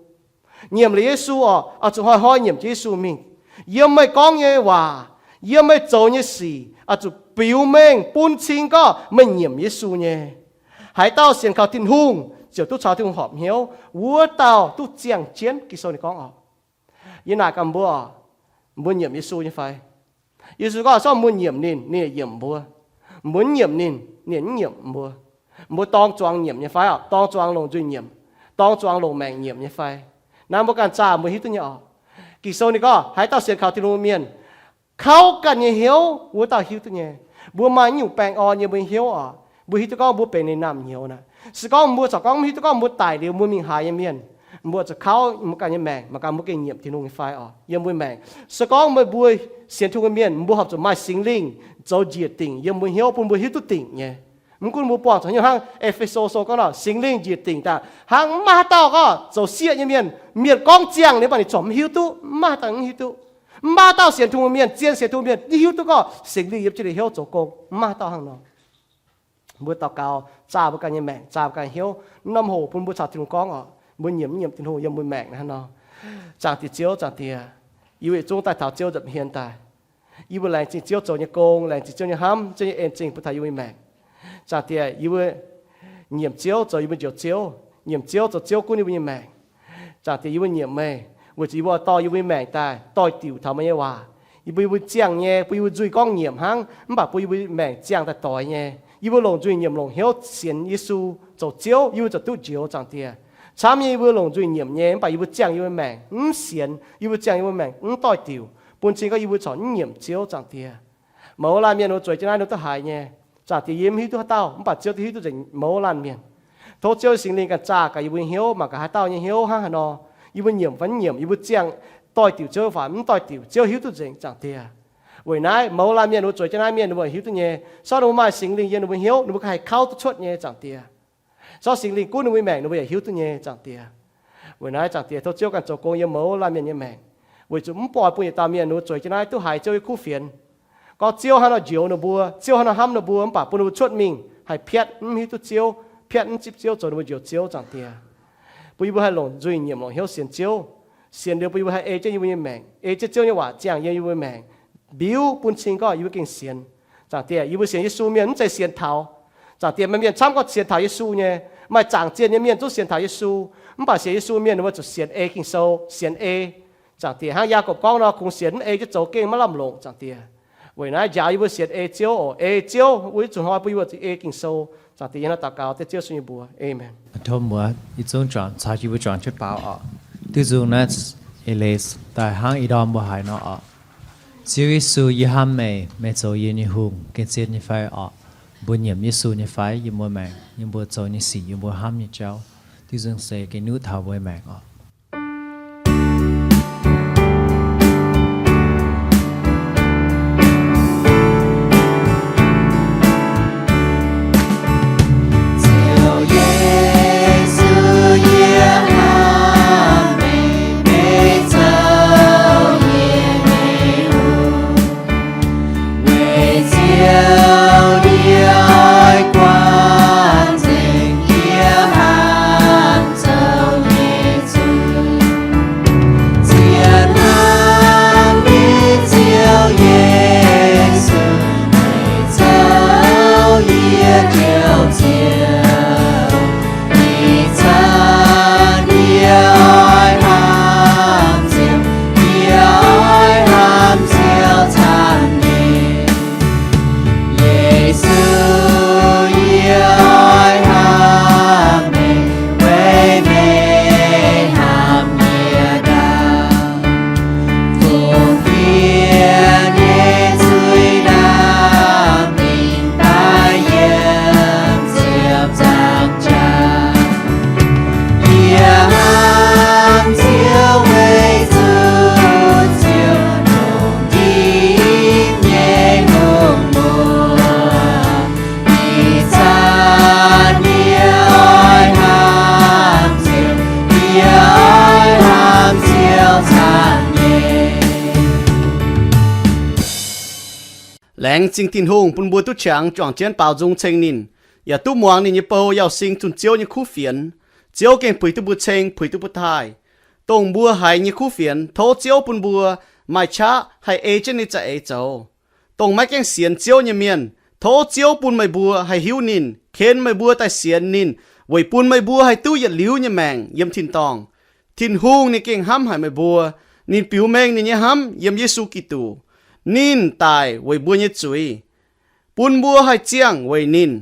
nyiemc liuz Yesu oc, oix zuqc hnoi-hnoi nyiemc jienv Yesu mingh. Yiem meih gorngv nyei waac, yiem meih zoux nyei sic, oix zuqc biux mengh bun cing gorngv meih nyiemc Yesu nyei. Haaix dauh sienx kaux Tin-Hungh ziouc duqv caux Tin-Hungh horpc hnyouv, wuov dauh duqv ziangh jienv, Ging-Sou ninh gorngv oc. Yie naaic gaax mbuo oc, mbuo nyiemc Yesu nyei fai? Yesu gorngv, se gorngv mbuo nyiemc ninh, ninh yaac nyiemc mbuo. Mbuo mv nyiemc ninh, ninh mv nyiemc mbuo. Mbuo dorng zuangx nyiemc nyei fai oc? Dorng zuangx longc nzuih nyiemc, dorng zuangx longc maengc nyiemc nyei fai? Naaiv mbuo ganh zaah mbuo hiuv duqv nyei oc. Ging-Sou ninh gorngv, haaix dauh sienx kaux Tin-Hungh mienh, kauv ganh nyei hnyouv wuov dauh hiuv duqv nyei. Mbuo maaih nyungc baengh orn yiem mbuo nyei hnyouv oc, mbuo hiuv duqv gorngv mbuo benx ninh naamh nyouz naaic. Se gorngv mbuo corc gorngv mv hiuv duqv gorngv mbuo daic liuz mbuo mingh haaix nyei mienh, mbuo zuqc kauv mbuo ganh nyei maengc, mangc gaax mbuo gengh nyiemc Tin-Hungh nyei fai oc, yiem mbuo maengc. Se gorngv meih mbuo sienx Tin-Hungh nyei mienh, mbuo horpc zuqc maaih Singx Lingh zoux njiec dingc yiem mbuo hnyouv bun mbuo hiuv duqv dingc nyei. Mv gunv mbuo buangh zuqc haaix nyungc hnangv, E^fe^so Sou gorngv nor, Singx Lingh njiec dingc daaih hnangv maiv maaih haaix dauh gorngv zoux sieqv nyei mienh, mienh gorngv ziangh ninh mv baac ninh corc mv hiuv duqv, mv maaih haaix dauh mv hiuv duqv. Mv maaih haaix dauh sienx Tin-Hungh mienh, zien sienx Tin-Hungh mienh, mv hiuv duqv gorngv Singx Lingh yiem jienv ninh hnyouv zoux gong, mv maaih haaix dauh hnangv nor. Mbuo daux gaux zaah mbuo ganh nyei maengc, zaah mbuo ganh nyei hnyouv, norm hoc bun mbuo caux Tin-Hungh gorngv oc, mbuo nyiemc mv nyiemc Tin-Hungh yiem mbuo maengc hnangv nor. Zaangc Diex Ziouv, Zaangc Diex, yie weic zungv daaih taux Ziouv nza'hmien daaih. Yie mbuo laengz zingh Ziouv zoux nyei gong, laengz zingh Ziouv nyei hnamv, Ziouv nyei en zingh bun taux yie mbuo nyei maengc. Zaangc Diex, yie mbuo nyiemc Ziouv zoux yie mbuo njoux Ziouv, nyiemc Ziouv zoux Ziouv gunv yie mbuo nyei maengc. Zaangc Diex, yie mbuo nyiemc meih weic zuqc yie mbuo dorh yie mbuo nyei maengc daaih doix-diuc taux meih nyei waac. Yie mbuo, yie mbuo ziangh nyei, bun yie mbuo nzuih gorngv nyiemc hnangv, mv baac bun yie mbuo maengc ziangh daaih doix nyei. Yie mbuo longc nzuih nyiemc longc hnyouv sienx Yesu zoux Ziouv, yie mbuo ziouc duqv njoux, Zaangc Diex. Camv nyei yie mbuo longc nzuih nyiemc nyei, mv baac yie mbuo ziangh yie mbuo maengc mv sienx, yie mbuo ziangh yie mbuo maengc mv doix-diuc, bun cing gorngv yie mbuo corc mv nyiemc Ziouv, Zaangc Diex. Mouz laanh mienh wuov zueiz jienv naaiv ninh duqv haiz nyei. Zaangc Diex, yie mv hiuv duqv haaix dauh, mv baac Ziouv duqv hiuv duqv nzengc mouz laanh mienh. Tov Ziouv Singx Lingh ganh zaah gaax yie mbuo nyei hnyouv, mangc gaax haaix dauh nyei hnyouv hnangv haaix nor. Yie mbuo nyiemc fai mv nyiemc, yie mbuo ziangh doix-diuc Ziouv fai mv doix-diuc, Ziouv hiuv duqv nzengc, Zaangc Diex. Weic naaiv mouz laanh mienh wuov zueiz jienv naaiv mienh ninh mbuo hiuv duqv nyei. Sortv ninh mbuo maaih Singx Lingh yiem ninh mbuo hnyouv, ninh mbuo ganh haih kauv duqv cuotv nyei, Zaangc Diex. Sortv Singx Lingh gunv ninh mbuo maengc, ninh mbuo yaac hiuv duqv nyei, Zaangc Diex. Weic naaiv, Zaangc Diex, tov Ziouv ganh zoux gong yiem mouz laanh mienh nyei maengc, weic zuqc mv buatc bun yietc dauh mienh ninh mbuo zueiz jienv naaiv duqv haiz Ziouv nyei kuv fienx. Gorngv Ziouv hnangv nor njoux ninh mbuo, Ziouv hnangv nor hnamv ninh mbuo, mv baac bun ninh mbuo cuotv mingh haih piatv mv hiuv duqv Ziouv, piatv mv zipv Ziouv, zoux ninh mbuo njoux Ziouv, Zaangc Diex. Bun yie mbuo haih longc nzuih nyiemc longc hnyouv sienx Ziouv. Sienx liuz bun yie mbuo haih ei jienv yie mbuo nyei maengc, ei jienv Ziouv nyei waac ziangh yiem yie mbuo maengc, mbiuv bun cing gorngv yie mbuo gengh sienx. Zaangc Diex, yie mbuo sienx Yesu mienh mv zeiz sienx taux. Zaangc Diex, maaih mienh camv gorngv sienx taux Yesu nyei. Maaih zaangc zienh nyei mienh zungv sienx taux Yesu, mv baac sienx Yesu mienh ninh mbuo zuqc sienx ei Ging-Sou, sienx ei. Zaangc Diex, hnangv Yaagorpc gorngv nor, kungx sienx mv ei jienv zoux gengh maiv lamh longc, Zaangc Diex. Weic naaiv njaaux yie mbuo sienx ei Ziouv oc. Ei Ziouv, mbuo zuqc hnoi bun yie mbuo zuqc ei Ging-Sou. Zaangc Diex, yie hnangv naaiv daux gaux dengv Ziouv sun yie mbuo. Aamen. Tov mbuox yie zungv juangc caux yie mbuo juangc jienv baaux oc. Diuh nzungh naaiv eix leiz daaih hnangv ih ndorm mbuo haiz nor oc. Ziouv Yesu, yie hnamv meih, meih zoux yie nyei Hungh, gengh zien nyei fai oc? Mbuo nyiemc Yesu nyei fai yiem mbuo maengc, yiem mbuo zoux nyei sic, yiem mbuo hnamv nyei jauv? Diuh nzungh se gengh nuqv taux mbuo maengc oc. Ziouv Yesu, yie hnamv meih, meih zoux yie nyei Hungh. Weic Ziouv yie oix guangc nzengc yie hnamv zoux nyei zuiz. Zien hnamv nyei Ziouv Yesu, meih zoux yie njoux Ziouv. Ih zanc yie oix hnamv Ziouv, yie oix hnamv Ziouv camv nyei. Yesu, yie oix hnamv meih, weic meih hnamv yie ndaangc. Fungx fienx nyei zuiz ndaangc mingh daaih yiem ziepc nzaangc jaax. Yie hnamv Ziouv weic zuqc Ziouv longc njimv nyei hungh muoz. Ih zanc yie oix hnamv Ziouv, yie oix hnamv Ziouv camv nyei. Laengz zingh Tin-Hungh bun mbuo duqv qangx juangc jienv baaux nzung ceng ninh, yaac duqv muangx ninh nyei bou Yauz Sing zunh Ziouv nyei kuv fienx. Ziouv gengh puix duqv mbuo ceng, puix duqv mbuo taaih. Dongh mbuo haiz nyei kuv fienx, tov Ziouv bun mbuo maaih qaqv haih ei jienv ninh za'eix zoux. Dongh maiv gaengh sienx Ziouv nyei mienh, tov Ziouv bun meih mbuo haih hiuv ninh, ken meih mbuo daaih sienx ninh, weic bun meih mbuo haih duqv yietc liuz nyei maengc yiem tin-dorngh. Tin-Hungh ninh gengh hnamv haic meih mbuo. Ninh biux mengh ninh nyei hnamv yiem Yesu Giduc. Ninh daic weic mbuo nyei zuiz, bun mbuo haih ziangh weic ninh.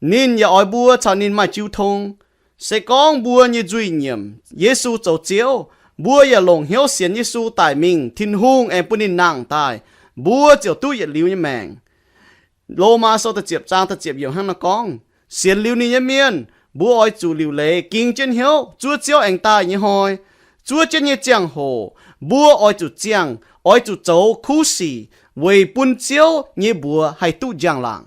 Ninh yaac oix mbuo caux ninh maaih jiu tong. Se gorngv mbuo nyei nzuih nyiemc Yesu zoux Ziouv, mbuo yaac longc hnyouv sienx Yesu daic mingh, Tin-Hungh aengx bun ninh nangh daaih, mbuo ziouc duqv yietc liuz nyei maengc. Lomaa Sou da'ziepc zaang da'ziepc yiemc hnangv naaiv gorngv, sienx liuz ninh nyei mienh, mbuo oix zuqc liuc leiz ging jienv hnyouv zuov Ziouv aengx daaih nyei hnoi. Zuov jienv nyei ziangh hoc, mbuo oix zuqc ziangh, oix zuqc zoux kuv sic weic bun Ziouv nyei mbuox haih duqv njang-laangc.